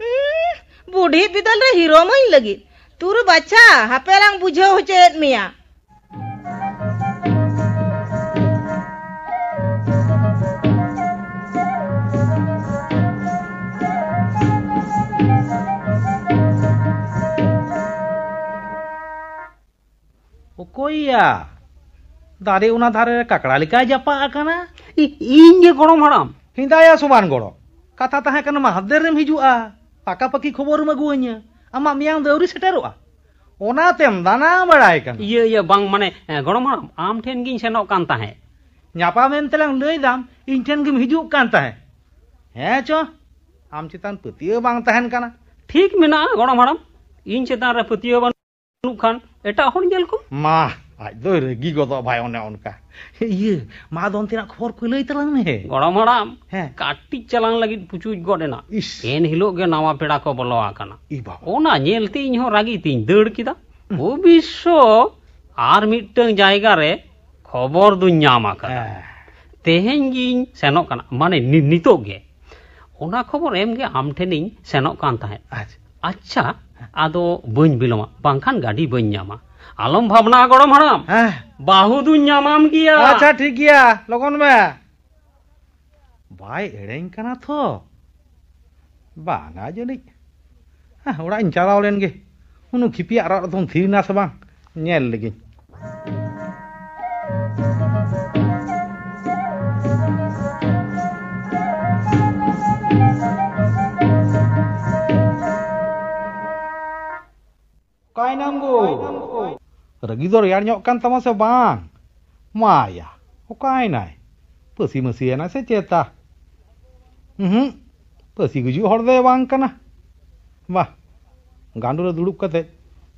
ᱩᱸ, ᱵᱩᱰᱷᱤ ᱵᱤᱫᱟᱹᱞ ᱨᱮ ᱦᱤᱨᱚᱢᱟᱹᱧ ᱞᱟᱹᱜᱤᱫ᱾ ᱛᱩᱨᱩ ᱵᱟᱪᱷᱟ, ᱦᱟᱯᱮ ᱞᱟᱝ ᱵᱩᱡᱷᱟᱹᱣ ᱦᱚᱪᱚᱭᱮᱫ ᱢᱮᱭᱟ᱾ ᱚᱠᱚᱭ ᱭᱟ? ᱫᱟᱨᱮ ᱚᱱᱟ ᱫᱷᱟᱨᱮ ᱨᱮ ᱠᱟᱠᱲᱟ ᱞᱮᱠᱟᱭ ᱡᱟᱯᱟᱜ ᱟᱠᱟᱱᱟ᱾ ᱤ-, ᱤᱧ ᱜᱮ ᱜᱚᱲᱚᱢ ᱦᱟᱲᱟᱢ᱾ ᱦᱮᱸᱫᱟᱭᱟ ᱥᱚᱵᱟᱱ ᱜᱚᱲᱚ, ᱠᱟᱛᱷᱟ ᱛᱟᱦᱮᱸ ᱠᱟᱱᱟ ᱢᱟᱦᱫᱮᱨ ᱨᱮᱢ ᱦᱤᱡᱩᱜᱼᱟ, ᱯᱟᱠᱟ ᱯᱟᱠᱤ ᱠᱷᱚᱵᱚᱨᱮᱢ ᱟᱹᱜᱩᱣᱟᱹᱧᱟ᱾ ᱟᱢᱟᱜ ᱢᱮᱭᱟᱝ ᱫᱚ ᱟᱹᱣᱨᱤ ᱥᱮᱴᱮᱨᱚᱜᱼᱟ᱾ ᱚᱱᱟᱛᱮᱢ ᱫᱟᱱᱟ ᱵᱟᱲᱟᱭ ᱠᱟᱱᱟ᱾ ᱤᱭᱟᱹ, ᱤᱭᱟᱹ, ᱵᱟᱝ, ᱢᱟᱱᱮ, ᱮ, ᱜᱚᱲᱚᱢ ᱦᱟᱲᱟᱢ, ᱟᱢ ᱴᱷᱮᱱ ᱜᱤᱧ ᱥᱮᱱᱚᱜ ᱠᱟᱱ ᱛᱟᱦᱮᱸᱫ᱾ ᱧᱟᱯᱟᱢᱮᱱ ᱛᱮᱞᱟᱝ ᱞᱟᱹᱭ ᱫᱟᱢ, ᱤᱧ ᱴᱷᱮᱱ ᱜᱮᱢ ᱦᱤᱡᱩᱜ ᱠᱟᱱ ᱛᱟᱦᱮᱸᱫ᱾ ᱦᱮᱸ ᱪᱚ, ᱟᱢ ᱪᱮᱛᱟᱱ ᱯᱟᱹᱛᱭᱟᱹᱣ ᱵᱟᱝ ᱛᱟᱦᱮᱱ ᱠᱟᱱᱟ᱾ ᱴᱷᱤᱠ ᱢᱮᱱᱟᱜᱼᱟ ᱜᱚᱲᱚᱢ ᱦᱟᱲᱟᱢ, ᱤᱧ ᱪᱮᱛᱟᱱ ᱨᱮ ᱯᱟᱹᱛᱭᱟᱹᱣ ᱵᱟᱹᱱᱩᱜ ᱠᱷᱟᱱ ᱮᱴᱟᱜ ᱦᱚᱲ ᱧᱮᱞ ᱠᱚᱢ᱾ ᱢᱟ, ᱟᱡ ᱫᱚᱭ ᱨᱟᱹᱜᱤ ᱜᱚᱫᱚᱜ ᱵᱷᱟᱭ ᱚᱱᱮ ᱚᱱᱠᱟ᱾ ᱤᱭᱟᱹ, ᱢᱟ ᱟᱫᱚ ᱚᱱᱛᱮᱱᱟᱜ ᱠᱷᱚᱵᱚᱨ ᱠᱚ ᱞᱟᱹᱭ ᱛᱟᱞᱟᱝ ᱢᱮ᱾ ᱜᱚᱲᱚᱢ ᱦᱟᱲᱟᱢ, ᱦᱮᱸ᱾ ᱠᱟᱹᱴᱤᱡ ᱪᱟᱞᱟᱝ ᱞᱟᱹᱜᱤᱫ ᱯᱩᱪᱩᱡ ᱜᱚᱫ ᱮᱱᱟ᱾ ᱤᱥ᱾ ᱮᱱ ᱦᱤᱞᱳᱜ ᱜᱮ ᱱᱟᱣᱟ ᱯᱮᱲᱟ ᱠᱚ ᱵᱚᱞᱚ ᱟᱠᱟᱱᱟ᱾ ᱤ ᱵᱟᱵᱟ᱾ ᱚᱱᱟ ᱧᱮᱞᱛᱮ ᱤᱧ ᱦᱚᱸ ᱨᱟᱹᱜᱤ ᱛᱤᱧ ᱫᱟᱹᱲ ᱠᱮᱫᱟ᱾ ᱚᱵᱚᱥᱥᱚ ᱟᱨ ᱢᱤᱫᱴᱟᱝ ᱡᱟᱭᱜᱟ ᱨᱮ ᱠᱷᱚᱵᱚᱨ ᱫᱩᱧ ᱧᱟᱢ ᱟᱠᱟᱫᱟ᱾ ᱦᱮᱸ᱾ ᱛᱮᱦᱮᱧ ᱜᱤᱧ ᱥᱮᱱᱚᱜ ᱠᱟᱱᱟ, ᱢᱟᱱᱮ ᱱᱤ-, ᱱᱤᱛᱚᱜ ᱜᱮ᱾ ᱚᱱᱟ ᱠᱷᱚᱵᱚᱨ ᱮᱢ ᱜᱮ ᱟᱢ ᱴᱷᱮᱱᱤᱧ ᱥᱮᱱᱚᱜ ᱠᱟᱱ ᱛᱟᱦᱮᱸᱫ᱾ ᱟᱪᱪᱷᱟ᱾ ᱟᱪᱪᱷᱟ, ᱟᱫᱚ ᱵᱟᱹᱧ ᱵᱤᱞᱚᱢᱟ, ᱵᱟᱝᱠᱷᱟᱱ ᱜᱟᱹᱰᱤ ᱵᱟᱹᱧ ᱧᱟᱢᱟ᱾ ᱟᱞᱚᱢ ᱵᱷᱟᱵᱽᱱᱟᱜᱼᱟ ᱜᱚᱲᱚᱢ ᱦᱟᱲᱟᱢ, ᱦᱮᱸ᱾ ᱵᱟᱹᱦᱩ ᱫᱩᱧ ᱧᱟᱢᱟᱢ ᱜᱮᱭᱟ᱾ ᱟᱪᱪᱷᱟ, ᱴᱷᱤᱠ ᱜᱮᱭᱟ, ᱞᱚᱜᱚᱱ ᱢᱮ᱾ ᱵᱟᱭ ᱮᱲᱮᱧ ᱠᱟᱱᱟ ᱛᱚ? ᱵᱟᱝᱟ ᱡᱟᱹᱱᱤᱡ᱾ ᱦᱮᱸ, ᱚᱲᱟᱜ ᱤᱧ ᱪᱟᱞᱟᱣ ᱞᱮᱱ ᱜᱮ᱾ ᱩᱱᱩ ᱠᱷᱤᱯᱤᱭᱟᱜ ᱨᱟᱜ ᱨᱮᱫᱚᱢ ᱛᱷᱤᱨ ᱮᱱᱟ ᱥᱮ ᱵᱟᱝ? ᱧᱮᱞ ᱞᱮᱜᱤᱧ᱾ ᱚᱠᱟᱭᱱᱟᱢ ᱜᱳ? ᱨᱟᱹᱜᱤ ᱫᱚ ᱨᱮᱭᱟᱲ ᱧᱚᱜ ᱠᱟᱱ ᱛᱟᱢᱟ ᱥᱮ ᱵᱟᱝ? ᱢᱟᱭᱟ, ᱚᱠᱟᱭᱱᱟᱭ? ᱯᱟᱹᱥᱤ ᱢᱟᱹᱥᱤᱭᱮᱱᱟ ᱥᱮ ᱪᱮᱛᱟ? ᱩᱦᱩᱸ, ᱯᱟᱹᱥᱤ ᱜᱩᱡᱩᱜ ᱦᱚᱲ ᱫᱚᱭ ᱵᱟᱝ ᱠᱟᱱᱟ᱾ ᱵᱟ, ᱜᱟᱸᱰᱳ ᱨᱮ ᱫᱩᱲᱩᱵ ᱠᱟᱛᱮ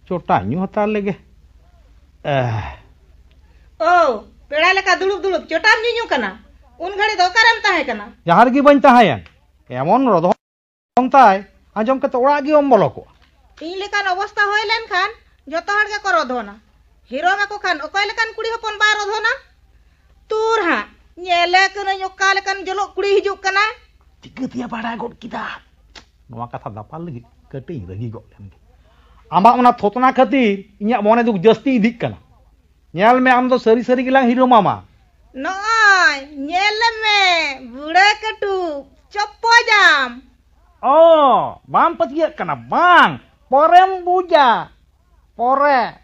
ᱪᱚᱴᱟᱧ ᱧᱩ ᱦᱟᱛᱟᱲ ᱞᱮᱜᱮ᱾ ᱮᱦ᱾ ᱳ, ᱯᱮᱲᱟ ᱞᱮᱠᱟ ᱫᱩᱲᱩᱵ ᱫᱩᱲᱩᱵ ᱪᱚᱴᱟᱢ ᱧᱩᱧᱩ ᱠᱟᱱᱟ? ᱩᱱ ᱜᱷᱟᱹᱲᱤ ᱫᱚ ᱚᱠᱟᱨᱮᱢ ᱛᱟᱦᱮᱸ ᱠᱟᱱᱟ? ᱡᱟᱦᱟᱸ ᱨᱮᱜᱮ ᱵᱟᱹᱧ ᱛᱟᱦᱮᱸᱭᱮᱱ, ᱮᱢᱚᱱ ᱨᱚᱫᱷᱚᱱ ᱛᱟᱭ, ᱟᱸᱡᱚᱢ ᱠᱟᱛᱮ ᱚᱲᱟᱜ ᱜᱮ ᱵᱟᱢ ᱵᱚᱞᱚ ᱠᱚᱜᱼᱟ᱾ ᱤᱧ ᱞᱮᱠᱟᱱ ᱚᱵᱚᱥᱛᱟ ᱦᱩᱭ ᱞᱮᱱᱠᱷᱟᱱ ᱡᱚᱛᱚ ᱦᱚᱲ ᱜᱮᱠᱚ ᱨᱚᱫᱷᱚᱱᱟ᱾ ᱦᱤᱨᱚᱢ ᱟᱠᱚ ᱠᱷᱟᱱ ᱚᱠᱚᱭ ᱞᱮᱠᱟᱱ ᱠᱩᱲᱤ ᱦᱚᱯᱚᱱ ᱵᱟᱭ ᱨᱚᱫᱷᱚᱱᱟ? ᱛᱩᱨ ᱦᱟᱸᱜ, ᱧᱮᱞᱮ ᱠᱟᱹᱱᱟᱹᱧ ᱚᱠᱟ ᱞᱮᱠᱟᱱ ᱡᱚᱞᱚᱜ ᱠᱩᱲᱤ ᱦᱤᱡᱩᱜ ᱠᱟᱱᱟᱭ᱾ ᱪᱤᱠᱟᱹᱛᱮᱭᱟ ᱵᱟᱲᱟᱭ ᱜᱚᱫ ᱠᱮᱫᱟ? ᱱᱚᱣᱟ ᱠᱟᱛᱷᱟ ᱫᱟᱯᱟᱞ ᱞᱟᱹᱜᱤᱫ ᱠᱟᱹᱴᱤᱡ ᱤᱧ ᱨᱟᱹᱜᱤ ᱜᱚᱫ ᱞᱮᱱ ᱜᱮ᱾ ᱟᱢᱟᱜ ᱚᱱᱟ ᱛᱷᱚᱛᱱᱟ ᱠᱷᱟᱹᱛᱤᱨ ᱤᱧᱟᱹᱜ ᱢᱚᱱᱮ ᱫᱩᱠ ᱡᱟᱹᱥᱛᱤ ᱤᱫᱤᱜ ᱠᱟᱱᱟ᱾ ᱧᱮᱞ ᱢᱮ, ᱟᱢ ᱫᱚ ᱥᱟᱹᱨᱤ ᱥᱟᱹᱨᱤ ᱜᱮᱞᱟᱝ ᱦᱤᱨᱳ ᱢᱟᱢᱟ᱾ ᱱᱚᱜᱼᱚᱭ, ᱧᱮᱞ ᱢᱮ, ᱵᱩᱲᱟᱹ ᱠᱟᱹᱴᱩᱵ, ᱪᱚᱯᱚᱡᱟᱢ᱾ ᱚ, ᱵᱟᱢ ᱯᱟᱹᱛᱭᱟᱹᱜ ᱠᱟᱱᱟ ᱵᱟᱝ? ᱯᱚᱨᱮᱢ ᱵᱩᱡᱟ, ᱯᱚᱨᱮ᱾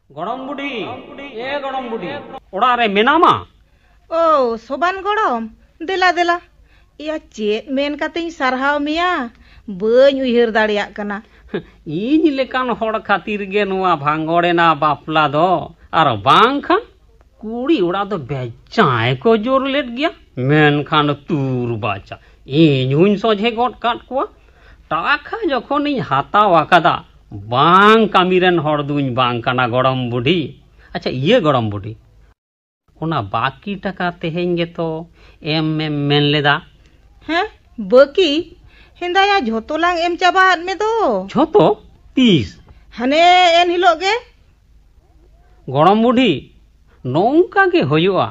ᱜᱚᱲᱚᱢ ᱵᱩᱰᱷᱤ, ᱮ ᱜᱚᱲᱚᱢ ᱵᱩᱰᱷᱤ, ᱚᱲᱟᱜ ᱨᱮ ᱢᱮᱱᱟᱢᱟ? ᱳ, ᱥᱚᱵᱟᱱ ᱜᱚᱲᱚᱢ, ᱫᱮᱞᱟ, ᱫᱮᱞᱟ᱾ ᱮᱭᱟ, ᱪᱮᱫ ᱢᱮᱱ ᱠᱟᱛᱮᱧ ᱥᱟᱨᱦᱟᱣ ᱢᱮᱭᱟ? ᱵᱟᱹᱧ ᱩᱭᱦᱟᱹᱨ ᱫᱟᱲᱮᱭᱟᱜ ᱠᱟᱱᱟ᱾ ᱤᱧ ᱞᱮᱠᱟᱱ ᱦᱚᱲ ᱠᱷᱟᱹᱛᱤᱨ ᱜᱮ ᱱᱚᱣᱟ ᱵᱷᱟᱸᱜᱚᱲᱮᱱᱟ ᱵᱟᱯᱞᱟ ᱫᱚ, ᱟᱨ ᱵᱟᱝᱠᱷᱟᱱ ᱠᱩᱲᱤ ᱚᱲᱟᱜ ᱫᱚ ᱵᱮᱡᱟᱭ ᱠᱚ ᱡᱳᱨ ᱞᱮᱫ ᱜᱮᱭᱟ, ᱢᱮᱱᱠᱷᱟᱱ ᱛᱩᱨ ᱵᱟᱪᱟ ᱤᱧ ᱦᱚᱸᱧ ᱥᱚᱡᱷᱮ ᱜᱚᱫ ᱠᱟᱫ ᱠᱚᱣᱟ᱾ ᱴᱟᱠᱟ ᱡᱚᱠᱷᱚᱱᱤᱧ ᱦᱟᱛᱟᱣ ᱟᱠᱟᱫᱟ, ᱵᱟᱝ ᱠᱟᱹᱢᱤ ᱨᱮᱱ ᱦᱚᱲ ᱫᱩᱧ ᱵᱟᱝ ᱠᱟᱱᱟ ᱜᱚᱲᱚᱢ ᱵᱩᱰᱷᱤ᱾ ᱟᱪᱪᱷᱟ, ᱤᱭᱟᱹ ᱜᱚᱲᱚᱢ ᱵᱩᱰᱷᱤ, ᱚᱱᱟ ᱵᱟᱠᱤ ᱴᱟᱠᱟ ᱛᱮᱦᱮᱧ ᱜᱮᱛᱚ ᱮᱢ ᱮᱢ ᱢᱮᱱ ᱞᱮᱫᱟ᱾ ᱦᱮᱸ, ᱵᱟᱹᱠᱤ? ᱦᱮᱸᱫᱟᱭᱟ, ᱡᱷᱚᱛᱚ ᱞᱟᱝ ᱮᱢ ᱪᱟᱵᱟ ᱟᱫ ᱢᱮ ᱫᱚ᱾ ᱡᱷᱚᱛᱚ? ᱛᱤᱥ? ᱦᱟᱱᱮ ᱮᱱ ᱦᱤᱞᱳᱜ ᱜᱮ᱾ ᱜᱚᱲᱚᱢ ᱵᱩᱰᱷᱤ, ᱱᱚᱝᱠᱟ ᱜᱮ ᱦᱩᱭᱩᱜᱼᱟ᱾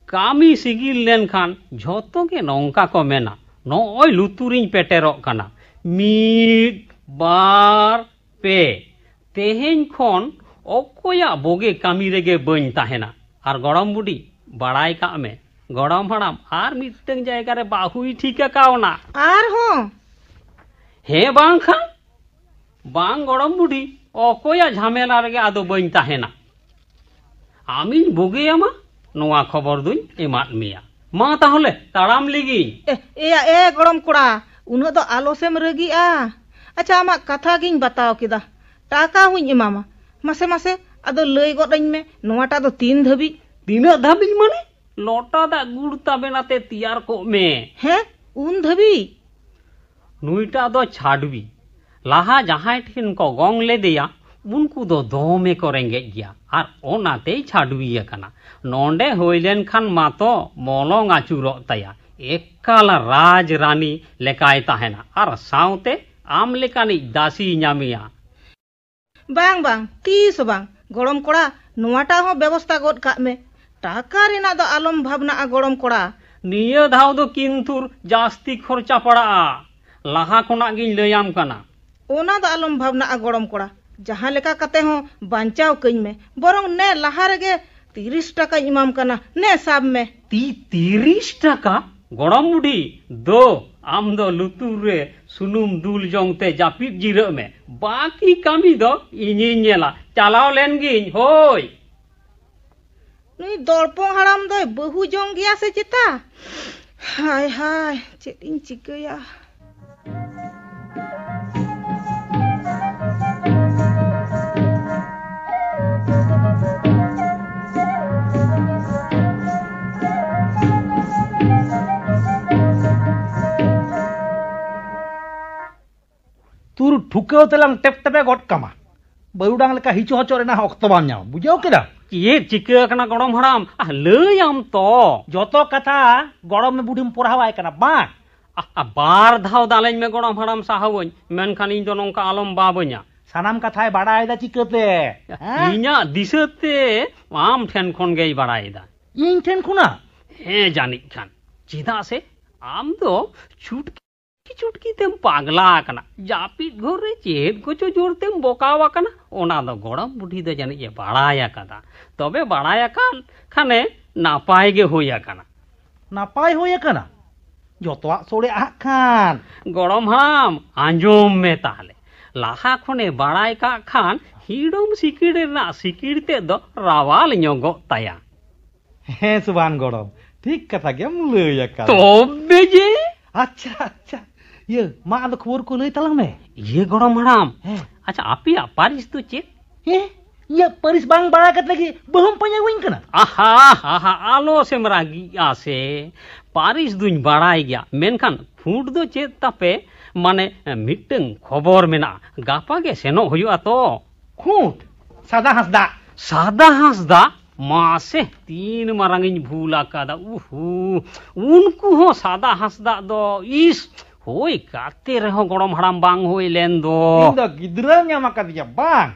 ᱠᱟᱹᱢᱤ ᱥᱤᱜᱤᱞ ᱞᱮᱱᱠᱷᱟᱱ ᱡᱷᱚᱛᱚ ᱜᱮ ᱱᱚᱝᱠᱟ ᱠᱚ ᱢᱮᱱᱟ, "ᱱᱚᱜᱼᱚᱭ ᱞᱩᱛᱩᱨᱤᱧ ᱯᱮᱴᱮᱨᱚᱜ ᱠᱟᱱᱟ, ᱢᱤᱫ, ᱵᱟᱨ, ᱯᱮ, ᱛᱮᱦᱮᱧ ᱠᱷᱚᱱ ᱚᱠᱚᱭᱟᱜ ᱵᱳᱜᱮ ᱠᱟᱹᱢᱤ ᱨᱮᱜᱮ ᱵᱟᱹᱧ ᱛᱟᱦᱮᱱᱟ᱾" ᱟᱨ ᱜᱚᱲᱚᱢ ᱵᱩᱰᱷᱤ, ᱵᱟᱲᱟᱭ ᱠᱟᱜ ᱢᱮ, ᱜᱚᱲᱚᱢ ᱦᱟᱲᱟᱢ ᱟᱨ ᱢᱤᱫᱴᱟᱝ ᱡᱟᱭᱜᱟ ᱨᱮ ᱵᱟᱹᱦᱩᱭ ᱴᱷᱤᱠ ᱟᱠᱟᱣᱱᱟ᱾ ᱟᱨᱦᱚᱸ? ᱦᱮᱸ ᱵᱟᱝᱠᱷᱟᱱ? ᱵᱟᱝ ᱜᱚᱲᱚᱢ ᱵᱩᱰᱷᱤ, ᱚᱠᱚᱭᱟᱜ ᱡᱷᱟᱢᱮᱞᱟ ᱨᱮᱜᱮ ᱟᱫᱚ ᱵᱟᱹᱧ ᱛᱟᱦᱮᱱᱟ᱾ ᱟᱢᱤᱧ ᱵᱩᱜᱤᱭᱟᱢᱟ, ᱱᱚᱣᱟ ᱠᱷᱚᱵᱚᱨ ᱫᱩᱧ ᱮᱢᱟᱫ ᱢᱮᱭᱟ᱾ ᱢᱟ ᱛᱟᱦᱚᱞᱮ, ᱛᱟᱲᱟᱢ ᱞᱮᱜᱤᱧ᱾ ᱮ, ᱮᱭᱟ, ᱮ, ᱜᱚᱲᱚᱢ ᱠᱚᱲᱟ, ᱩᱱᱟᱹᱜ ᱫᱚ ᱟᱞᱚᱥᱮᱢ ᱨᱟᱹᱜᱤᱜᱼᱟ᱾ ᱟᱪᱪᱷᱟ, ᱟᱢᱟᱜ ᱠᱟᱛᱷᱟ ᱜᱤᱧ ᱵᱟᱛᱟᱣ ᱠᱮᱫᱟ, ᱴᱟᱠᱟ ᱦᱚᱸᱧ ᱮᱢᱟᱢᱟ᱾ ᱢᱟᱥᱮ, ᱢᱟᱥᱮ, ᱟᱫᱚ ᱞᱟᱹᱭ ᱜᱚᱫ ᱟᱹᱧ ᱢᱮ, ᱱᱚᱣᱟᱴᱟᱜ ᱫᱚ ᱛᱤᱱ ᱫᱷᱟᱹᱵᱤᱡ? ᱛᱤᱱᱟᱹᱜ ᱫᱷᱟᱹᱵᱤᱡ ᱢᱟᱱᱮ? ᱞᱚᱴᱟ ᱫᱟᱜ ᱜᱩᱲ ᱛᱟᱵᱮᱱ ᱟᱛᱮ ᱛᱮᱭᱟᱨ ᱠᱚᱜ ᱢᱮ᱾ ᱦᱮᱸ, ᱩᱱ ᱫᱷᱟᱹᱵᱤᱡ? ᱱᱩᱭᱴᱟᱜ ᱫᱚ ᱪᱷᱟᱰᱣᱤ᱾ ᱞᱟᱦᱟ ᱡᱟᱦᱟᱸᱭ ᱴᱷᱮᱱ ᱠᱚ ᱜᱚᱝ ᱞᱮᱫᱮᱭᱟ, ᱩᱱᱠᱩ ᱫᱚ ᱫᱚᱢᱮ ᱠᱚ ᱨᱮᱸᱜᱮᱡ ᱜᱮᱭᱟ, ᱟᱨ ᱚᱱᱟᱛᱮᱭ ᱪᱷᱟᱰᱣᱤ ᱟᱠᱟᱱᱟ᱾ ᱱᱚᱸᱰᱮ ᱦᱩᱭ ᱞᱮᱱᱠᱷᱟᱱ ᱢᱟᱛᱚ ᱢᱚᱞᱚᱝ ᱟᱹᱪᱩᱨᱚᱜ ᱛᱟᱭᱟ᱾ ᱮᱠᱟᱞ ᱨᱟᱡᱽ ᱨᱟᱱᱤ ᱞᱮᱠᱟᱭ ᱛᱟᱦᱮᱱᱟ, ᱟᱨ ᱥᱟᱶᱛᱮ ᱟᱢ ᱞᱮᱠᱟᱱᱤᱡ ᱫᱟᱥᱤᱭ ᱧᱟᱢᱮᱭᱟ᱾ ᱵᱟᱝ, ᱵᱟᱝ, ᱛᱤᱥ ᱦᱚᱸ ᱵᱟᱝ᱾ ᱜᱚᱲᱚᱢ ᱠᱚᱲᱟ, ᱱᱚᱣᱟᱴᱟᱜ ᱦᱚᱸ ᱵᱮᱵᱚᱥᱛᱟ ᱜᱚᱫ ᱠᱟᱜ ᱢᱮ᱾ ᱴᱟᱠᱟ ᱨᱮᱱᱟᱜ ᱫᱚ ᱟᱞᱚᱢ ᱵᱷᱟᱵᱽᱱᱟᱜᱼᱟ, ᱜᱚᱲᱚᱢ ᱠᱚᱲᱟ᱾ ᱱᱤᱭᱟᱹ ᱫᱷᱟᱣ ᱫᱚ ᱠᱤᱱᱛᱩᱨ ᱡᱟᱹᱥᱛᱤ ᱠᱷᱚᱨᱪᱟ ᱯᱟᱲᱟᱜᱼᱟ, ᱞᱟᱦᱟ ᱠᱷᱚᱱᱟᱜ ᱜᱤᱧ ᱞᱟᱹᱭᱟᱢ ᱠᱟᱱᱟ᱾ ᱚᱱᱟ ᱫᱚ ᱟᱞᱚᱢ ᱵᱷᱟᱵᱽᱱᱟᱜᱼᱟ, ᱜᱚᱲᱚᱢ ᱠᱚᱲᱟ᱾ ᱡᱟᱦᱟᱸ ᱞᱮᱠᱟ ᱠᱟᱛᱮ ᱦᱚᱸ ᱵᱟᱧᱪᱟᱣ ᱠᱟᱹᱧ ᱢᱮ᱾ ᱵᱚᱨᱚᱝ ᱱᱮ ᱞᱟᱦᱟ ᱨᱮᱜᱮ ᱛᱤᱨᱤᱥ ᱴᱟᱠᱟᱧ ᱮᱢᱟᱢ ᱠᱟᱱᱟ, ᱱᱮ ᱥᱟᱵ ᱢᱮ᱾ ᱛᱤ-, ᱛᱤᱨᱤᱥ ᱴᱟᱠᱟ? ᱜᱚᱲᱚᱢ ᱵᱩᱰᱷᱤ, ᱫᱳ, ᱟᱢ ᱫᱚ ᱞᱩᱛᱩᱨ ᱨᱮ ᱥᱩᱱᱩᱢ ᱫᱩᱞ ᱡᱚᱝ ᱛᱮ ᱡᱟᱹᱯᱤᱫ ᱡᱤᱨᱟᱹᱜ ᱢᱮ᱾ ᱵᱟᱹᱠᱤ ᱠᱟᱹᱢᱤ ᱫᱚ ᱤᱧᱤᱧ ᱧᱮᱞᱟ᱾ ᱪᱟᱞᱟᱣ ᱞᱮᱱ ᱜᱤᱧ, ᱦᱳᱭ᱾ ᱱᱩᱭ ᱫᱚᱲᱯᱚᱝ ᱦᱟᱲᱟᱢ ᱫᱚᱭ ᱵᱟᱹᱦᱩ ᱡᱚᱝ ᱜᱮᱭᱟ ᱥᱮ ᱪᱮᱛᱟ? ᱦᱟᱭ ᱦᱟᱭ, ᱪᱮᱫ ᱤᱧ ᱪᱤᱠᱟᱹᱭᱟ? ᱛᱩᱨ ᱴᱷᱩᱠᱟᱹᱣ ᱛᱮᱞᱟᱝ ᱴᱮᱯ ᱴᱮᱯᱮ ᱜᱚᱫ ᱠᱟᱢᱟ᱾ ᱵᱟᱹᱨᱩᱰᱟᱝ ᱞᱮᱠᱟ ᱦᱤᱪᱚ ᱦᱚᱪᱚ ᱨᱮᱱᱟᱜ ᱦᱚᱸ ᱚᱠᱛᱚ ᱵᱟᱢ ᱧᱟᱢᱟ, ᱵᱩᱡᱷᱟᱹᱣ ᱠᱮᱫᱟ? ᱪᱮᱫ ᱪᱤᱠᱟᱹ ᱟᱠᱟᱱᱟ ᱜᱚᱲᱚᱢ ᱦᱟᱲᱟᱢ? ᱟᱦ, ᱞᱟᱹᱭᱟᱢ ᱛᱚ᱾ ᱡᱚᱛᱚ ᱠᱟᱛᱷᱟ ᱜᱚᱲᱚᱢ ᱵᱩᱰᱷᱤᱢ ᱯᱚᱨᱦᱟᱣᱟᱭ ᱠᱟᱱᱟ, ᱵᱟᱝ? ᱟᱦ, ᱟᱦ, ᱵᱟᱨ ᱫᱷᱟᱣ ᱫᱟᱞᱮᱧ ᱢᱮ ᱜᱚᱲᱚᱢ ᱦᱟᱲᱟᱢ, ᱥᱟᱦᱟᱣᱟᱹᱧ, ᱢᱮᱱᱠᱷᱟᱱ ᱤᱧ ᱫᱚ ᱱᱚᱝᱠᱟ ᱟᱞᱚᱢ ᱵᱟᱵᱟᱹᱧᱟ᱾ ᱥᱟᱱᱟᱢ ᱠᱟᱛᱷᱟᱭ ᱵᱟᱲᱟᱭᱮᱫᱟ ᱪᱤᱠᱟᱹᱛᱮ? ᱦᱮᱸ? ᱤᱧᱟᱜ ᱫᱤᱥᱟᱹᱛᱮ ᱟᱢ ᱴᱷᱮᱱ ᱠᱷᱚᱱ ᱜᱮᱭ ᱵᱟᱲᱟᱭᱮᱫᱟ᱾ ᱤᱧ ᱴᱷᱮᱱ ᱠᱷᱚᱱᱟᱜ? ᱦᱮᱸ, ᱡᱟᱹᱱᱤᱡ ᱠᱷᱟᱱ᱾ ᱪᱮᱫᱟᱜ ᱥᱮ ᱟᱢ ᱫᱚ ᱪᱷᱩᱴᱠᱤ ᱪᱩᱴᱠᱤ ᱛᱮᱢ ᱯᱟᱜᱽᱞᱟ ᱟᱠᱟᱱᱟ᱾ ᱡᱟᱹᱯᱤᱫ ᱜᱷᱚᱨ ᱨᱮ ᱪᱮᱫ ᱠᱚᱪᱚ ᱡᱳᱨ ᱛᱮᱢ ᱵᱚᱠᱟᱣ ᱟᱠᱟᱱᱟ, ᱚᱱᱟ ᱫᱚ ᱜᱚᱲᱚᱢ ᱵᱩᱰᱷᱤ ᱫᱚ ᱡᱟᱹᱱᱤᱡ ᱮ ᱵᱟᱲᱟᱭ ᱟᱠᱟᱫᱟ᱾ ᱛᱚᱵᱮ ᱵᱟᱲᱟᱭ ᱟᱠᱟᱱ ᱠᱷᱟᱱᱮ ᱱᱟᱯᱟᱭ ᱜᱮ ᱦᱩᱭ ᱟᱠᱟᱱᱟ᱾ ᱱᱟᱯᱟᱭ ᱦᱩᱭ ᱟᱠᱟᱱᱟ? ᱡᱚᱛᱚᱣᱟᱜ ᱥᱳᱲᱮ ᱟᱦᱟᱜ ᱠᱷᱟᱱ᱾ ᱜᱚᱲᱚᱢ ᱦᱟᱲᱟᱢ, ᱟᱸᱡᱚᱢ ᱢᱮ ᱛᱟᱦᱞᱮ᱾ ᱞᱟᱦᱟ ᱠᱷᱚᱱᱮ ᱵᱟᱲᱟᱭ ᱠᱟᱜ ᱠᱷᱟᱱ ᱦᱤᱲᱚᱢ ᱥᱤᱠᱤᱲ ᱨᱮᱱᱟᱜ ᱥᱤᱠᱤᱲ ᱛᱮᱫ ᱫᱚ ᱨᱟᱣᱟᱞ ᱧᱚᱜᱚᱜ ᱛᱟᱭᱟ᱾ ᱦᱮᱸ ᱥᱩᱵᱷᱟᱱ ᱜᱚᱲᱚᱢ, ᱴᱷᱤᱠ ᱠᱟᱛᱷᱟ ᱜᱮᱢ ᱞᱟᱹᱭ ᱟᱠᱟᱫ᱾ ᱛᱚᱵᱮ ᱡᱮ? ᱟᱪᱪᱷᱟ, ᱟᱪᱪᱷᱟ᱾ ᱤᱭᱟᱹ, ᱢᱟ ᱟᱫᱚ ᱠᱷᱚᱵᱚᱨ ᱠᱚ ᱞᱟᱹᱭ ᱛᱟᱞᱟᱝ ᱢᱮ᱾ ᱤᱭᱟᱹ ᱜᱚᱲᱚᱢ ᱦᱟᱲᱟᱢ, ᱦᱮᱸ᱾ ᱟᱪᱪᱷᱟ, ᱟᱯᱮᱭᱟᱜ ᱯᱟᱹᱨᱤᱥ ᱫᱚ ᱪᱮᱫ? ᱦᱮᱸ? ᱤᱧᱟᱹᱜ ᱯᱟᱹᱨᱤᱥ ᱵᱟᱝ ᱵᱟᱲᱟᱭ ᱠᱟᱛᱮ ᱜᱮ ᱵᱟᱹᱦᱩᱢ ᱯᱟᱸᱡᱟ ᱟᱹᱜᱩᱧ ᱠᱟᱱᱟ? ᱟᱦᱟ, ᱟᱦᱟ, ᱟᱞᱚ ᱥᱮᱢ ᱨᱟᱹᱜᱤᱜᱼᱟ ᱥᱮ᱾ ᱯᱟᱹᱨᱤᱥ ᱫᱩᱧ ᱵᱟᱲᱟᱭ ᱜᱮᱭᱟ, ᱢᱮᱱᱠᱷᱟᱱ ᱠᱷᱩᱸᱴ ᱫᱚ ᱪᱮᱫ ᱛᱟᱯᱮ? ᱢᱟᱱᱮ, ᱢᱤᱫᱴᱟᱹᱝ ᱠᱷᱚᱵᱚᱨ ᱢᱮᱱᱟᱜᱼᱟ, ᱜᱟᱯᱟ ᱜᱮ ᱥᱮᱱᱚᱜ ᱦᱩᱭᱩᱜᱼᱟ ᱛᱚ᱾ ᱠᱷᱩᱸᱴ? ᱥᱟᱫᱟ ᱦᱟᱸᱥᱫᱟ᱾ ᱥᱟᱫᱟ ᱦᱟᱸᱥᱫᱟ? ᱢᱟᱥᱮ, ᱛᱤᱱ ᱢᱟᱨᱟᱝ ᱤᱧ ᱵᱷᱩᱞ ᱟᱠᱟᱫᱟ᱾ ᱩᱦᱩ, ᱩᱱᱠᱩ ᱦᱚᱸ ᱥᱟᱫᱟ ᱦᱟᱸᱥᱫᱟ ᱫᱚ, ᱤᱥ, ᱦᱳᱭ ᱠᱟᱛᱮ ᱨᱮᱦᱚᱸ ᱜᱚᱲᱚᱢ ᱦᱟᱲᱟᱢ ᱵᱟᱝ ᱦᱩᱭ ᱞᱮᱱ ᱫᱚ᱾ ᱤᱧ ᱫᱚ ᱜᱤᱫᱽᱨᱟᱹᱢ ᱧᱟᱢ ᱟᱠᱟᱫᱤᱧᱟ ᱵᱟᱝ?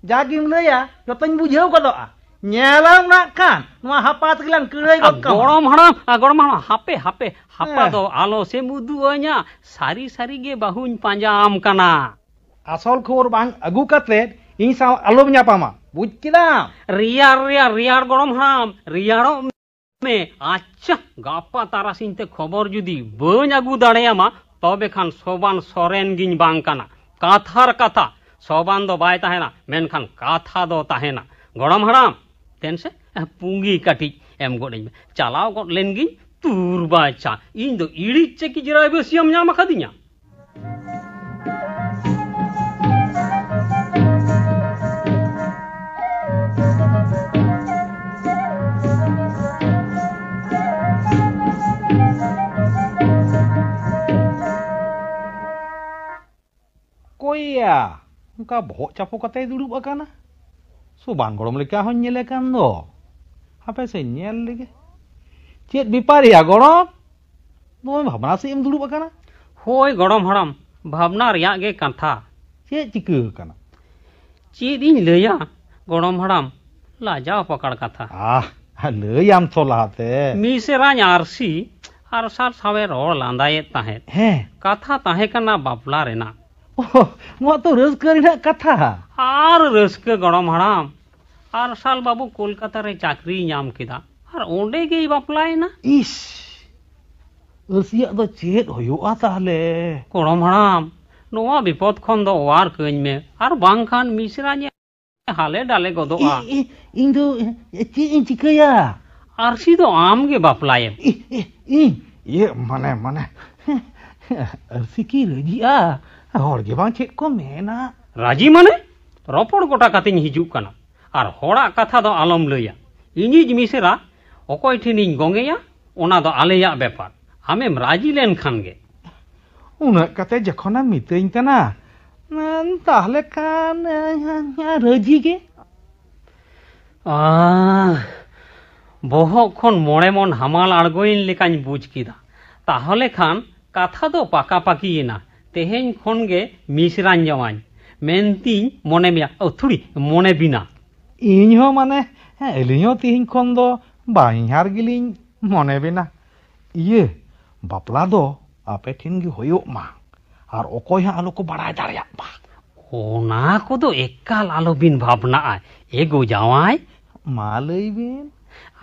ᱡᱟᱜᱤᱢ ᱞᱟᱹᱭᱟ, ᱡᱚᱛᱚᱧ ᱵᱩᱡᱷᱟᱹᱣ ᱜᱚᱫᱚᱜᱼᱟ᱾ ᱧᱮᱞᱟᱢ ᱱᱟᱜ ᱠᱷᱟᱱ, ᱱᱚᱣᱟ ᱦᱟᱯᱟ ᱛᱮᱜᱮᱞᱟᱝ ᱠᱟᱹᱲᱟᱹᱭ ᱜᱚᱫ ᱠᱟᱢᱟ᱾ ᱜᱚᱲᱚᱢ ᱦᱟᱲᱟᱢ, ᱟ, ᱜᱚᱲᱚᱢ ᱦᱟᱲᱟᱢ, ᱦᱟᱯᱮ, ᱦᱟᱯᱮ, ᱦᱟᱯᱟ ᱦᱮᱸ᱾ ᱫᱚ ᱟᱞᱚ ᱥᱮᱢ ᱩᱫᱩᱜ ᱟᱹᱧᱟ᱾ ᱥᱟᱹᱨᱤ ᱥᱟᱹᱨᱤ ᱜᱮ ᱵᱟᱹᱦᱩᱧ ᱯᱟᱸᱡᱟ ᱟᱢ ᱠᱟᱱᱟ᱾ ᱟᱥᱚᱞ ᱠᱷᱚᱵᱚᱨ ᱵᱟᱝ ᱟᱹᱜᱩ ᱠᱟᱛᱮ ᱤᱧ ᱥᱟᱶ ᱟᱞᱚᱢ ᱧᱟᱯᱟᱢᱟ, ᱵᱩᱡᱽ ᱠᱮᱫᱟᱢ? ᱨᱮᱭᱟᱲ, ᱨᱮᱭᱟᱲ, ᱨᱮᱭᱟᱲ ᱜᱚᱲᱚᱢ ᱦᱟᱲᱟᱢ, ᱨᱮᱭᱟᱲᱚᱜ ᱢᱮ᱾ ᱟᱪᱪᱷᱟ, ᱜᱟᱯᱟ ᱛᱟᱨᱟᱥᱤᱧ ᱛᱮ ᱠᱷᱚᱵᱚᱨ ᱡᱩᱫᱤ ᱵᱟᱹᱧ ᱟᱹᱜᱩ ᱫᱟᱲᱮᱭᱟᱢᱟ, ᱛᱚᱵᱮ ᱠᱷᱟᱱ ᱥᱚᱵᱟᱱ ᱥᱚᱨᱮᱱ ᱜᱤᱧ ᱵᱟᱝ ᱠᱟᱱᱟ᱾ ᱠᱟᱛᱷᱟᱨ ᱠᱟᱛᱷᱟ, ᱥᱚᱵᱟᱱ ᱫᱚ ᱵᱟᱭ ᱛᱟᱦᱮᱱᱟ, ᱢᱮᱱᱠᱷᱟᱱ ᱠᱟᱛᱷᱟ ᱫᱚ ᱛᱟᱦᱮᱱᱟ᱾ ᱜᱚᱲᱚᱢ ᱦᱟᱲᱟᱢ, ᱫᱮᱱ ᱥᱮ, ᱯᱩᱸᱜᱤ ᱠᱟᱹᱴᱤᱡ ᱮᱢ ᱜᱚᱫ ᱟᱹᱧ ᱢᱮ᱾ ᱪᱟᱞᱟᱣ ᱜᱚᱫ ᱞᱮᱱ ᱜᱤᱧ, ᱛᱩᱨ ᱵᱟᱪᱷᱟ, ᱤᱧ ᱫᱚ ᱤᱲᱤᱡ ᱪᱮᱠᱤᱡ ᱨᱟᱭᱵᱟᱹᱥᱤᱭᱟᱹᱢ ᱧᱟᱢ ᱟᱠᱟᱫᱤᱧᱟ᱾ ᱚᱠᱚᱭᱭᱟ? ᱚᱱᱠᱟ ᱵᱚᱦᱚᱜ ᱪᱟᱯᱚ ᱠᱟᱛᱮᱭ ᱫᱩᱲᱩᱵ ᱟᱠᱟᱱᱟ᱾ ᱥᱚᱵᱟᱱ ᱜᱚᱲᱚᱢ ᱞᱮᱠᱟ ᱦᱚᱸᱧ ᱧᱮᱞᱮ ᱠᱟᱱ ᱫᱚ᱾ ᱦᱟᱯᱮ ᱥᱮ ᱧᱮᱞ ᱞᱮᱜᱮ᱾ ᱪᱮᱫ ᱵᱮᱯᱟᱨ ᱭᱟ ᱜᱚᱲᱚᱢ? ᱱᱚᱜᱼᱚᱭ ᱵᱷᱟᱵᱽᱱᱟ ᱥᱮᱫ ᱮᱢ ᱫᱩᱲᱩᱵ ᱟᱠᱟᱱᱟ? ᱦᱳᱭ ᱜᱚᱲᱚᱢ ᱦᱟᱲᱟᱢ, ᱵᱷᱟᱵᱽᱱᱟ ᱨᱮᱭᱟᱜ ᱜᱮ ᱠᱟᱛᱷᱟ᱾ ᱪᱮᱫ ᱪᱤᱠᱟᱹ ᱟᱠᱟᱱᱟ? ᱪᱮᱫ ᱤᱧ ᱞᱟᱹᱭᱟ ᱜᱚᱲᱚᱢ ᱦᱟᱲᱟᱢ, ᱞᱟᱡᱟᱣ ᱯᱟᱠᱟᱲ ᱠᱟᱛᱷᱟ᱾ ᱟᱦ, ᱞᱟᱹᱭᱟᱢ ᱛᱚ ᱞᱟᱦᱟᱛᱮ᱾ ᱢᱤᱥᱮᱨᱟᱧ ᱟᱨᱥᱤ ᱟᱨᱥᱟᱞ ᱥᱟᱶᱮ ᱨᱚᱲ ᱞᱟᱸᱫᱟᱭᱮᱫ ᱛᱟᱦᱮᱸᱫ᱾ ᱦᱮᱸ᱾ ᱠᱟᱛᱷᱟ ᱛᱟᱦᱮᱸ ᱠᱟᱱᱟ ᱵᱟᱯᱞᱟ ᱨᱮᱱᱟᱜ᱾ ᱳᱦ, ᱱᱚᱣᱟ ᱛᱚ ᱨᱟᱹᱥᱠᱟᱹ ᱨᱮᱱᱟᱜ ᱠᱟᱛᱷᱟ᱾ ᱟᱨ ᱨᱟᱹᱥᱠᱟᱹ ᱜᱚᱲᱚᱢ ᱦᱟᱲᱟᱢ, ᱟᱨᱥᱟᱞ ᱵᱟᱹᱵᱩ ᱠᱳᱞᱠᱟᱛᱟ ᱨᱮ ᱪᱟᱹᱠᱨᱤᱭ ᱧᱟᱢ ᱠᱮᱫᱟ ᱟᱨ ᱚᱸᱰᱮ ᱜᱮᱭ ᱵᱟᱯᱞᱟᱭᱮᱱᱟ᱾ ᱤᱥ, ᱟᱹᱨᱥᱤᱭᱟᱜ ᱫᱚ ᱪᱮᱫ ᱦᱩᱭᱩᱜᱼᱟ ᱛᱟᱦᱞᱮ? ᱜᱚᱲᱚᱢ ᱦᱟᱲᱟᱢ, ᱱᱚᱣᱟ ᱵᱤᱯᱚᱫ ᱠᱷᱚᱱ ᱫᱚ ᱚᱣᱟᱨ ᱠᱟᱹᱧ ᱢᱮ, ᱟᱨ ᱵᱟᱝᱠᱷᱟᱱ ᱢᱤᱥᱨᱟᱧ ᱦᱟᱞᱮ ᱰᱟᱞᱮ ᱜᱚᱫᱚᱜᱼᱟ᱾ ᱤ-, ᱤ-, ᱤᱧ ᱫᱚ ᱪᱮᱫ ᱤᱧ ᱪᱤᱠᱟᱹᱭᱟ? ᱟᱨᱥᱤ ᱫᱚ ᱟᱢ ᱜᱮ ᱵᱟᱯᱞᱟᱭᱮᱢ᱾ ᱤ-, ᱤ-, ᱤᱧ? ᱤᱭᱟᱹ, ᱢᱟᱱᱮ, ᱢᱟᱱᱮ, ᱟᱨᱥᱤ ᱠᱤ ᱨᱟᱹᱡᱤᱜᱼᱟ? ᱦᱚᱲ ᱜᱮ ᱵᱟᱝ ᱪᱮᱫ ᱠᱚ ᱢᱮᱱᱟ᱾ ᱨᱟᱹᱡᱤ ᱢᱟᱱᱮ? ᱨᱚᱯᱚᱲ ᱜᱚᱴᱟ ᱠᱟᱛᱮᱧ ᱦᱤᱡᱩᱜ ᱠᱟᱱᱟ᱾ ᱟᱨ ᱦᱚᱲᱟᱜ ᱠᱟᱛᱷᱟ ᱫᱚ ᱟᱞᱚᱢ ᱞᱟᱹᱭᱟ᱾ ᱤᱧᱤᱡ ᱢᱤᱥᱮᱨᱟ ᱚᱠᱚᱭ ᱴᱷᱮᱱᱤᱧ ᱜᱚᱝᱮᱭᱟ, ᱚᱱᱟ ᱫᱚ ᱟᱞᱮᱭᱟᱜ ᱵᱮᱯᱟᱨ᱾ ᱟᱢᱮᱢ ᱨᱟᱹᱡᱤ ᱞᱮᱱ ᱠᱷᱟᱱ ᱜᱮ᱾ ᱩᱱᱟᱹᱜ ᱠᱟᱛᱮ ᱡᱚᱠᱷᱚᱱᱮᱢ ᱢᱤᱛᱟᱹᱧ ᱠᱟᱱᱟ, ᱛᱟᱦᱞᱮ ᱠᱷᱟᱱ, ᱨᱟᱹᱡᱤ ᱜᱮ᱾ ᱟᱦ, ᱵᱚᱦᱚᱜ ᱠᱷᱚᱱ ᱢᱚᱬᱮ ᱢᱚᱱ ᱦᱟᱢᱟᱞ ᱟᱬᱜᱚᱭᱮᱱ ᱞᱮᱠᱟᱧ ᱵᱩᱡᱽ ᱠᱮᱫᱟ᱾ ᱛᱟᱦᱞᱮ ᱠᱷᱟᱱ ᱠᱟᱛᱷᱟ ᱫᱚ ᱯᱟᱠᱟᱯᱟᱠᱤᱭᱮᱱᱟ᱾ ᱛᱮᱦᱮᱧ ᱠᱷᱚᱱ ᱜᱮ ᱢᱤᱥᱨᱟᱧ ᱡᱟᱶᱟᱭ ᱢᱮᱱᱛᱤᱧ ᱢᱚᱱᱮ ᱢᱮᱭᱟ, ᱚ, ᱛᱷᱩᱲᱤ, ᱢᱚᱱᱮ ᱵᱤᱱᱟ᱾ ᱤᱧ ᱦᱚᱸ ᱢᱟᱱᱮ, ᱦᱮᱸ, ᱟᱹᱞᱤᱧ ᱦᱚᱸ ᱛᱮᱦᱮᱧ ᱠᱷᱚᱱ ᱫᱚ ᱵᱟᱦᱧᱦᱟᱨ ᱜᱮᱞᱤᱧ ᱢᱚᱱᱮ ᱵᱤᱱᱟ᱾ ᱤᱭᱟᱹ, ᱵᱟᱯᱞᱟ ᱫᱚ ᱟᱯᱮ ᱴᱷᱮᱱ ᱜᱮ ᱦᱩᱭᱩᱜ ᱢᱟ, ᱟᱨ ᱚᱠᱚᱭ ᱦᱚᱸ ᱟᱞᱚ ᱠᱚ ᱵᱟᱲᱟᱭ ᱫᱟᱲᱮᱭᱟᱜ ᱢᱟ᱾ ᱚᱱᱟ ᱠᱚᱫᱚ ᱮᱠᱟᱞ ᱟᱞᱚᱵᱤᱱ ᱵᱷᱟᱵᱽᱱᱟᱜᱼᱟ, ᱮ ᱜᱳ ᱡᱟᱶᱟᱭ᱾ ᱢᱟ ᱞᱟᱹᱭ ᱵᱤᱱ᱾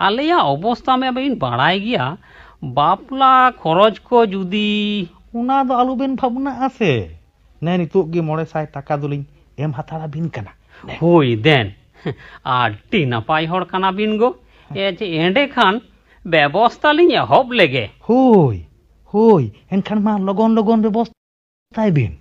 ᱟᱞᱮᱭᱟᱜ ᱚᱵᱚᱥᱛᱟ ᱢᱟ ᱵᱤᱱ ᱵᱟᱲᱟᱭ ᱜᱮᱭᱟ, ᱵᱟᱯᱞᱟ ᱠᱷᱚᱨᱚᱪ ᱠᱚ ᱡᱩᱫᱤ ᱚᱱᱟ ᱫᱚ ᱟᱞᱚᱵᱤᱱ ᱵᱷᱟᱵᱽᱱᱟᱜᱼᱟ ᱥᱮ᱾ ᱱᱮ ᱱᱤᱛᱚᱜ ᱜᱮ ᱢᱚᱬᱮ ᱥᱟᱭ ᱴᱟᱠᱟ ᱫᱚᱞᱤᱧ ᱮᱢ ᱦᱟᱛᱟᱲ ᱟᱵᱤᱱ ᱠᱟᱱᱟ᱾ ᱱᱮ᱾ ᱦᱳᱭ ᱫᱮᱱ, ᱟᱹᱰᱤ ᱱᱟᱯᱟᱭ ᱦᱚᱲ ᱠᱟᱱᱟ ᱵᱤᱱ ᱜᱳ᱾ ᱮ ᱪᱮ, ᱮᱸᱰᱮ ᱠᱷᱟᱱ ᱵᱮᱵᱚᱥᱛᱟ ᱞᱤᱧ ᱮᱦᱚᱵ ᱞᱮᱜᱮ᱾ ᱦᱳᱭ, ᱦᱳᱭ, ᱮᱱᱠᱷᱟᱱ ᱢᱟ ᱞᱚᱜᱚᱱ ᱞᱚᱜᱚᱱ ᱵᱮᱵᱚᱥᱛᱟᱭ ᱵᱤᱱ᱾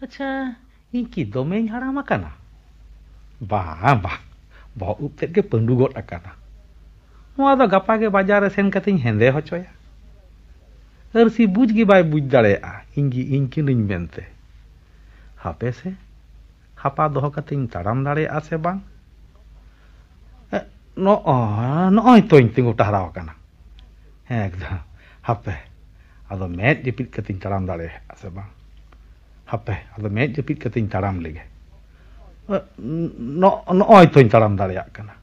ᱟᱪᱪᱷᱟ, ᱤᱧ ᱠᱤ ᱫᱚᱢᱮᱧ ᱦᱟᱲᱟᱢ ᱟᱠᱟᱱᱟ? ᱵᱟᱝ, ᱵᱟᱝ, ᱵᱚᱦᱚᱜ ᱩᱵ ᱛᱮᱫ ᱜᱮ ᱯᱟᱹᱰᱩ ᱜᱚᱫ ᱟᱠᱟᱱᱟ᱾ ᱱᱚᱣᱟ ᱫᱚ ᱜᱟᱯᱟ ᱜᱮ ᱵᱟᱡᱟᱨ ᱨᱮ ᱥᱮᱱ ᱠᱟᱛᱮᱧ ᱦᱮᱸᱫᱮ ᱦᱚᱪᱚᱭᱟ᱾ ᱟᱹᱨᱥᱤ ᱵᱩᱡᱽ ᱜᱮ ᱵᱟᱭ ᱵᱩᱡᱽ ᱫᱟᱲᱮᱭᱟᱜᱼᱟ, ᱤᱧ ᱜᱮ ᱤᱧ ᱠᱟᱹᱱᱟᱹᱧ ᱢᱮᱱᱛᱮ᱾ ᱦᱟᱯᱮ ᱥᱮ, ᱦᱟᱯᱟ ᱫᱚᱦᱚ ᱠᱟᱛᱮᱧ ᱛᱟᱲᱟᱢ ᱫᱟᱲᱮᱭᱟᱜᱼᱟ ᱥᱮ ᱵᱟᱝ? ᱮ, ᱱᱚᱜᱼᱚᱭ, ᱱᱚᱜᱼᱚᱭ ᱛᱚᱧ ᱛᱤᱸᱜᱩ ᱴᱟᱦᱨᱟᱣ ᱟᱠᱟᱱᱟ᱾ ᱦᱮᱸ, ᱮᱠᱫᱚᱢ᱾ ᱦᱟᱯᱮ, ᱟᱫᱚ ᱢᱮᱫ ᱡᱟᱹᱯᱤᱫ ᱠᱟᱛᱮᱧ ᱛᱟᱲᱟᱢ ᱫᱟᱲᱮᱭᱟᱜᱼᱟ ᱥᱮ ᱵᱟᱝ? ᱦᱟᱯᱮ, ᱟᱫᱚ ᱢᱮᱫ ᱡᱟᱹᱯᱤᱫ ᱠᱟᱛᱮᱧ ᱛᱟᱲᱟᱢ ᱞᱮᱜᱮ᱾ ᱱᱚ-, ᱱᱚᱜᱼᱚᱭ ᱛᱚᱧ ᱛᱟᱲᱟᱢ ᱫᱟᱲᱮᱭᱟᱜ ᱠᱟᱱᱟ᱾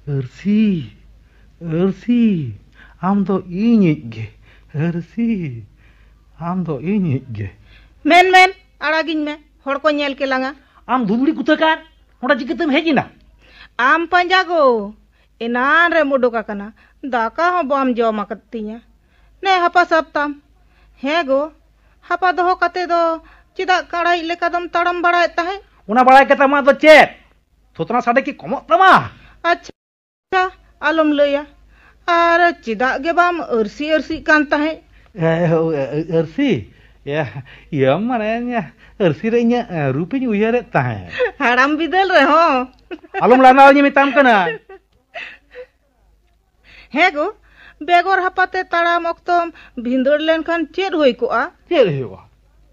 ᱟᱹᱨᱥᱤ, ᱟᱹᱨᱥᱤ, ᱟᱢ ᱫᱚ ᱤᱧᱤᱡ ᱜᱮ᱾ ᱟᱹᱨᱥᱤ, ᱟᱢ ᱫᱚ ᱤᱧᱤᱡ ᱜᱮ᱾ ᱢᱮᱱ, ᱢᱮᱱ, ᱟᱲᱟᱜᱤᱧ ᱢᱮ, ᱦᱚᱲ ᱠᱚ ᱧᱮᱞ ᱠᱮᱞᱟᱝᱟ᱾ ᱟᱢ ᱫᱷᱩᱸᱫᱲᱤ ᱠᱩᱛᱟᱹ ᱠᱟᱱ, ᱱᱚᱰᱮ ᱪᱤᱠᱟᱹᱛᱮᱢ ᱦᱮᱡ ᱮᱱᱟ? ᱟᱢ ᱯᱟᱸᱡᱟ ᱜᱳ, ᱮᱱᱟᱱ ᱨᱮᱢ ᱩᱰᱩᱠ ᱟᱠᱟᱱᱟ, ᱫᱟᱠᱟ ᱦᱚᱸ ᱵᱟᱢ ᱡᱚᱢ ᱟᱠᱟᱫ ᱛᱤᱧᱟ᱾ ᱱᱮ ᱦᱟᱯᱟ ᱥᱟᱵ ᱛᱟᱢ᱾ ᱦᱮᱸ ᱜᱳ, ᱦᱟᱯᱟ ᱫᱚᱦᱚ ᱠᱟᱛᱮ ᱫᱚ ᱪᱮᱫᱟᱜ ᱠᱟᱲᱟᱭᱤᱡ ᱞᱮᱠᱟ ᱫᱚᱢ ᱛᱟᱲᱟᱢ ᱵᱟᱲᱟᱭᱮᱫ ᱛᱟᱦᱮᱸᱫ? ᱚᱱᱟ ᱵᱟᱲᱟᱭ ᱠᱟᱛᱮ ᱟᱢᱟᱜ ᱫᱚ ᱪᱮᱫ? ᱛᱷᱩᱛᱱᱟ ᱥᱟᱰᱮ ᱠᱤ ᱠᱚᱢᱚᱜ ᱛᱟᱢᱟ? ᱟᱪᱪᱷᱟ, ᱟᱞᱚᱢ ᱞᱟᱹᱭᱟ᱾ ᱟᱨ ᱪᱮᱫᱟᱜ ᱜᱮ ᱵᱟᱢ ᱟᱹᱨᱥᱤ ᱟᱹᱨᱥᱤᱜ ᱠᱟᱱ ᱛᱟᱦᱮᱸᱫ? ᱮ, ᱳ, ᱮ, ᱟᱹᱨᱥᱤ? ᱮ, ᱤᱭᱟᱹ, ᱢᱟᱱᱮ, ᱟᱹᱨᱥᱤ ᱨᱮ ᱤᱧᱟᱹᱜ, ᱮ, ᱨᱩᱯᱤᱧ ᱩᱭᱦᱟᱹᱨᱮᱫ ᱛᱟᱦᱮᱸᱫ᱾ ᱦᱟᱲᱟᱢ ᱵᱤᱫᱟᱹᱞ ᱨᱮᱦᱚᱸ᱾ ᱟᱞᱚᱢ ᱞᱟᱸᱫᱟᱣᱟᱹᱧᱟᱹ ᱢᱮᱛᱟᱢ ᱠᱟᱱᱟ᱾ ᱦᱮᱸ ᱜᱳ, ᱵᱮᱜᱚᱨ ᱦᱟᱯᱟᱛᱮ ᱛᱟᱲᱟᱢ ᱚᱠᱛᱚᱢ ᱵᱷᱤᱸᱫᱟᱹᱲ ᱞᱮᱱᱠᱷᱟᱱ ᱪᱮᱫ ᱦᱩᱭ ᱠᱚᱜᱼᱟ? ᱪᱮᱫ ᱦᱩᱭᱩᱜᱼᱟ?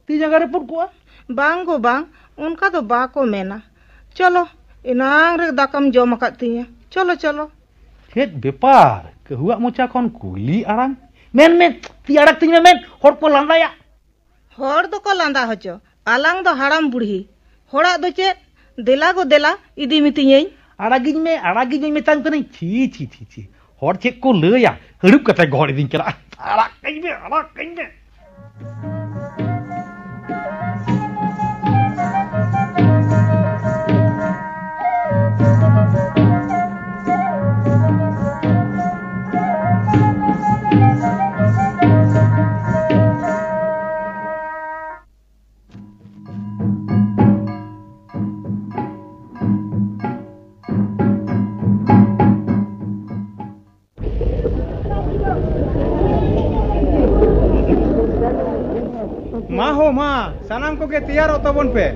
ᱛᱤ ᱡᱟᱸᱜᱟ ᱨᱟᱹᱯᱩᱫ ᱠᱚᱜᱼᱟ᱾ ᱵᱟᱝ ᱜᱳ, ᱵᱟᱝ, ᱚᱱᱠᱟ ᱫᱚ ᱵᱟᱠᱚ ᱢᱮᱱᱟ᱾ ᱪᱚᱞᱚ, ᱮᱱᱟᱝ ᱨᱮ ᱫᱟᱠᱟᱢ ᱡᱚᱢ ᱟᱠᱟᱫ ᱛᱤᱧᱟᱹ᱾ ᱪᱚᱞᱚ, ᱪᱚᱞᱚ᱾ ᱪᱮᱫ ᱵᱮᱯᱟᱨ? ᱠᱟᱹᱦᱩᱣᱟᱜ ᱢᱚᱪᱟ ᱠᱷᱚᱱ ᱠᱩᱭᱞᱤ ᱟᱲᱟᱝ? ᱢᱮᱱ ᱢᱮ, ᱛᱤ ᱟᱲᱟᱜ ᱛᱤᱧ ᱢᱮ, ᱢᱮᱱ᱾ ᱦᱚᱲ ᱠᱚ ᱞᱟᱸᱫᱟᱭᱟ᱾ ᱦᱚᱲ ᱫᱚᱠᱚ ᱞᱟᱸᱫᱟ ᱦᱚᱪᱚ, ᱟᱞᱟᱝ ᱫᱚ ᱦᱟᱲᱟᱢ ᱵᱩᱲᱦᱤ᱾ ᱦᱚᱲᱟᱜ ᱫᱚ ᱪᱮᱫ? ᱫᱮᱞᱟ ᱜᱳ ᱫᱮᱞᱟ, ᱤᱫᱤ ᱢᱤᱛᱟᱹᱧᱟᱹᱧ᱾ ᱟᱲᱟᱜᱤᱧ ᱢᱮ, ᱟᱲᱟᱜᱤᱧ ᱢᱮ ᱢᱮᱛᱟᱢ ᱠᱟᱹᱱᱟᱹᱧ᱾ ᱪᱷᱤ, ᱪᱷᱤ, ᱪᱷᱤ, ᱪᱷᱤ᱾ ᱦᱚᱲ ᱪᱮᱫ ᱠᱚ ᱞᱟᱹᱭᱟ? ᱦᱟᱹᱲᱩᱵ ᱠᱟᱛᱮ ᱜᱚᱦᱚᱲ ᱤᱫᱤᱧ ᱪᱟᱞᱟᱜᱼᱟ᱾ ᱟᱲᱟᱜ ᱠᱟᱹᱧ ᱢᱮ, ᱟᱲᱟᱜ ᱠᱟᱹᱧ ᱢᱮ᱾ ᱥᱟᱱᱟᱢ ᱠᱚᱜᱮ ᱛᱮᱭᱟᱨᱚᱜ ᱛᱟᱵᱚᱱ ᱯᱮ᱾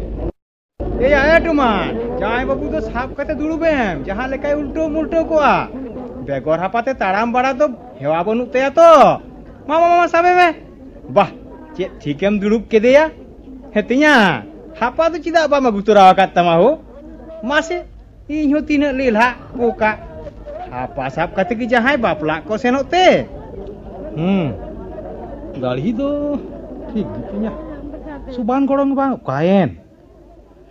ᱮᱭᱟ, ᱮ ᱰᱩᱢᱟᱱ, ᱡᱟᱶᱟᱭ ᱵᱟᱹᱵᱩ ᱫᱚ ᱥᱟᱵ ᱠᱟᱛᱮ ᱫᱩᱲᱩᱵ ᱮᱢ, ᱡᱟᱦᱟᱸ ᱞᱮᱠᱟᱭ ᱩᱞᱴᱟᱹᱣ ᱢᱩᱞᱴᱟᱹᱣ ᱠᱚᱜᱼᱟ᱾ ᱵᱮᱜᱚᱨ ᱦᱟᱯᱟᱛᱮ ᱛᱟᱲᱟᱢ ᱵᱟᱲᱟ ᱫᱚ ᱦᱮᱣᱟ ᱵᱟᱹᱱᱩᱜ ᱛᱟᱭᱟ ᱛᱚ᱾ ᱢᱟ, ᱢᱟ, ᱢᱟ, ᱥᱟᱵᱮ ᱢᱮ᱾ ᱵᱟᱦ, ᱪᱮᱫ ᱴᱷᱤᱠᱮᱢ ᱫᱩᱲᱩᱵ ᱠᱮᱫᱮᱭᱟ? ᱦᱮᱸ ᱛᱤᱧᱟ, ᱦᱟᱯᱟ ᱫᱚ ᱪᱮᱫᱟᱜ ᱵᱟᱢ ᱟᱹᱜᱩ ᱛᱚᱨᱟ ᱟᱠᱟᱫ ᱛᱟᱢᱟ ᱦᱳ? ᱢᱟᱥᱮ, ᱤᱧ ᱦᱚᱸ ᱛᱤᱱᱟᱹᱜ ᱞᱮᱞᱦᱟ ᱯᱚᱠᱟ᱾ ᱦᱟᱯᱟ ᱥᱟᱵ ᱠᱟᱛᱮ ᱜᱮ ᱡᱟᱦᱟᱸᱭ ᱵᱟᱯᱞᱟᱜ ᱠᱚ ᱥᱮᱱᱚᱜ ᱛᱮ᱾ ᱦᱩᱸ, ᱫᱟᱲᱦᱤ ᱫᱚ ᱴᱷᱤᱠ ᱜᱮ ᱛᱤᱧᱟ᱾ ᱥᱩᱵᱟᱱ ᱜᱚᱲᱚᱢ ᱵᱟᱝ ᱚᱠᱟᱭᱮᱱ?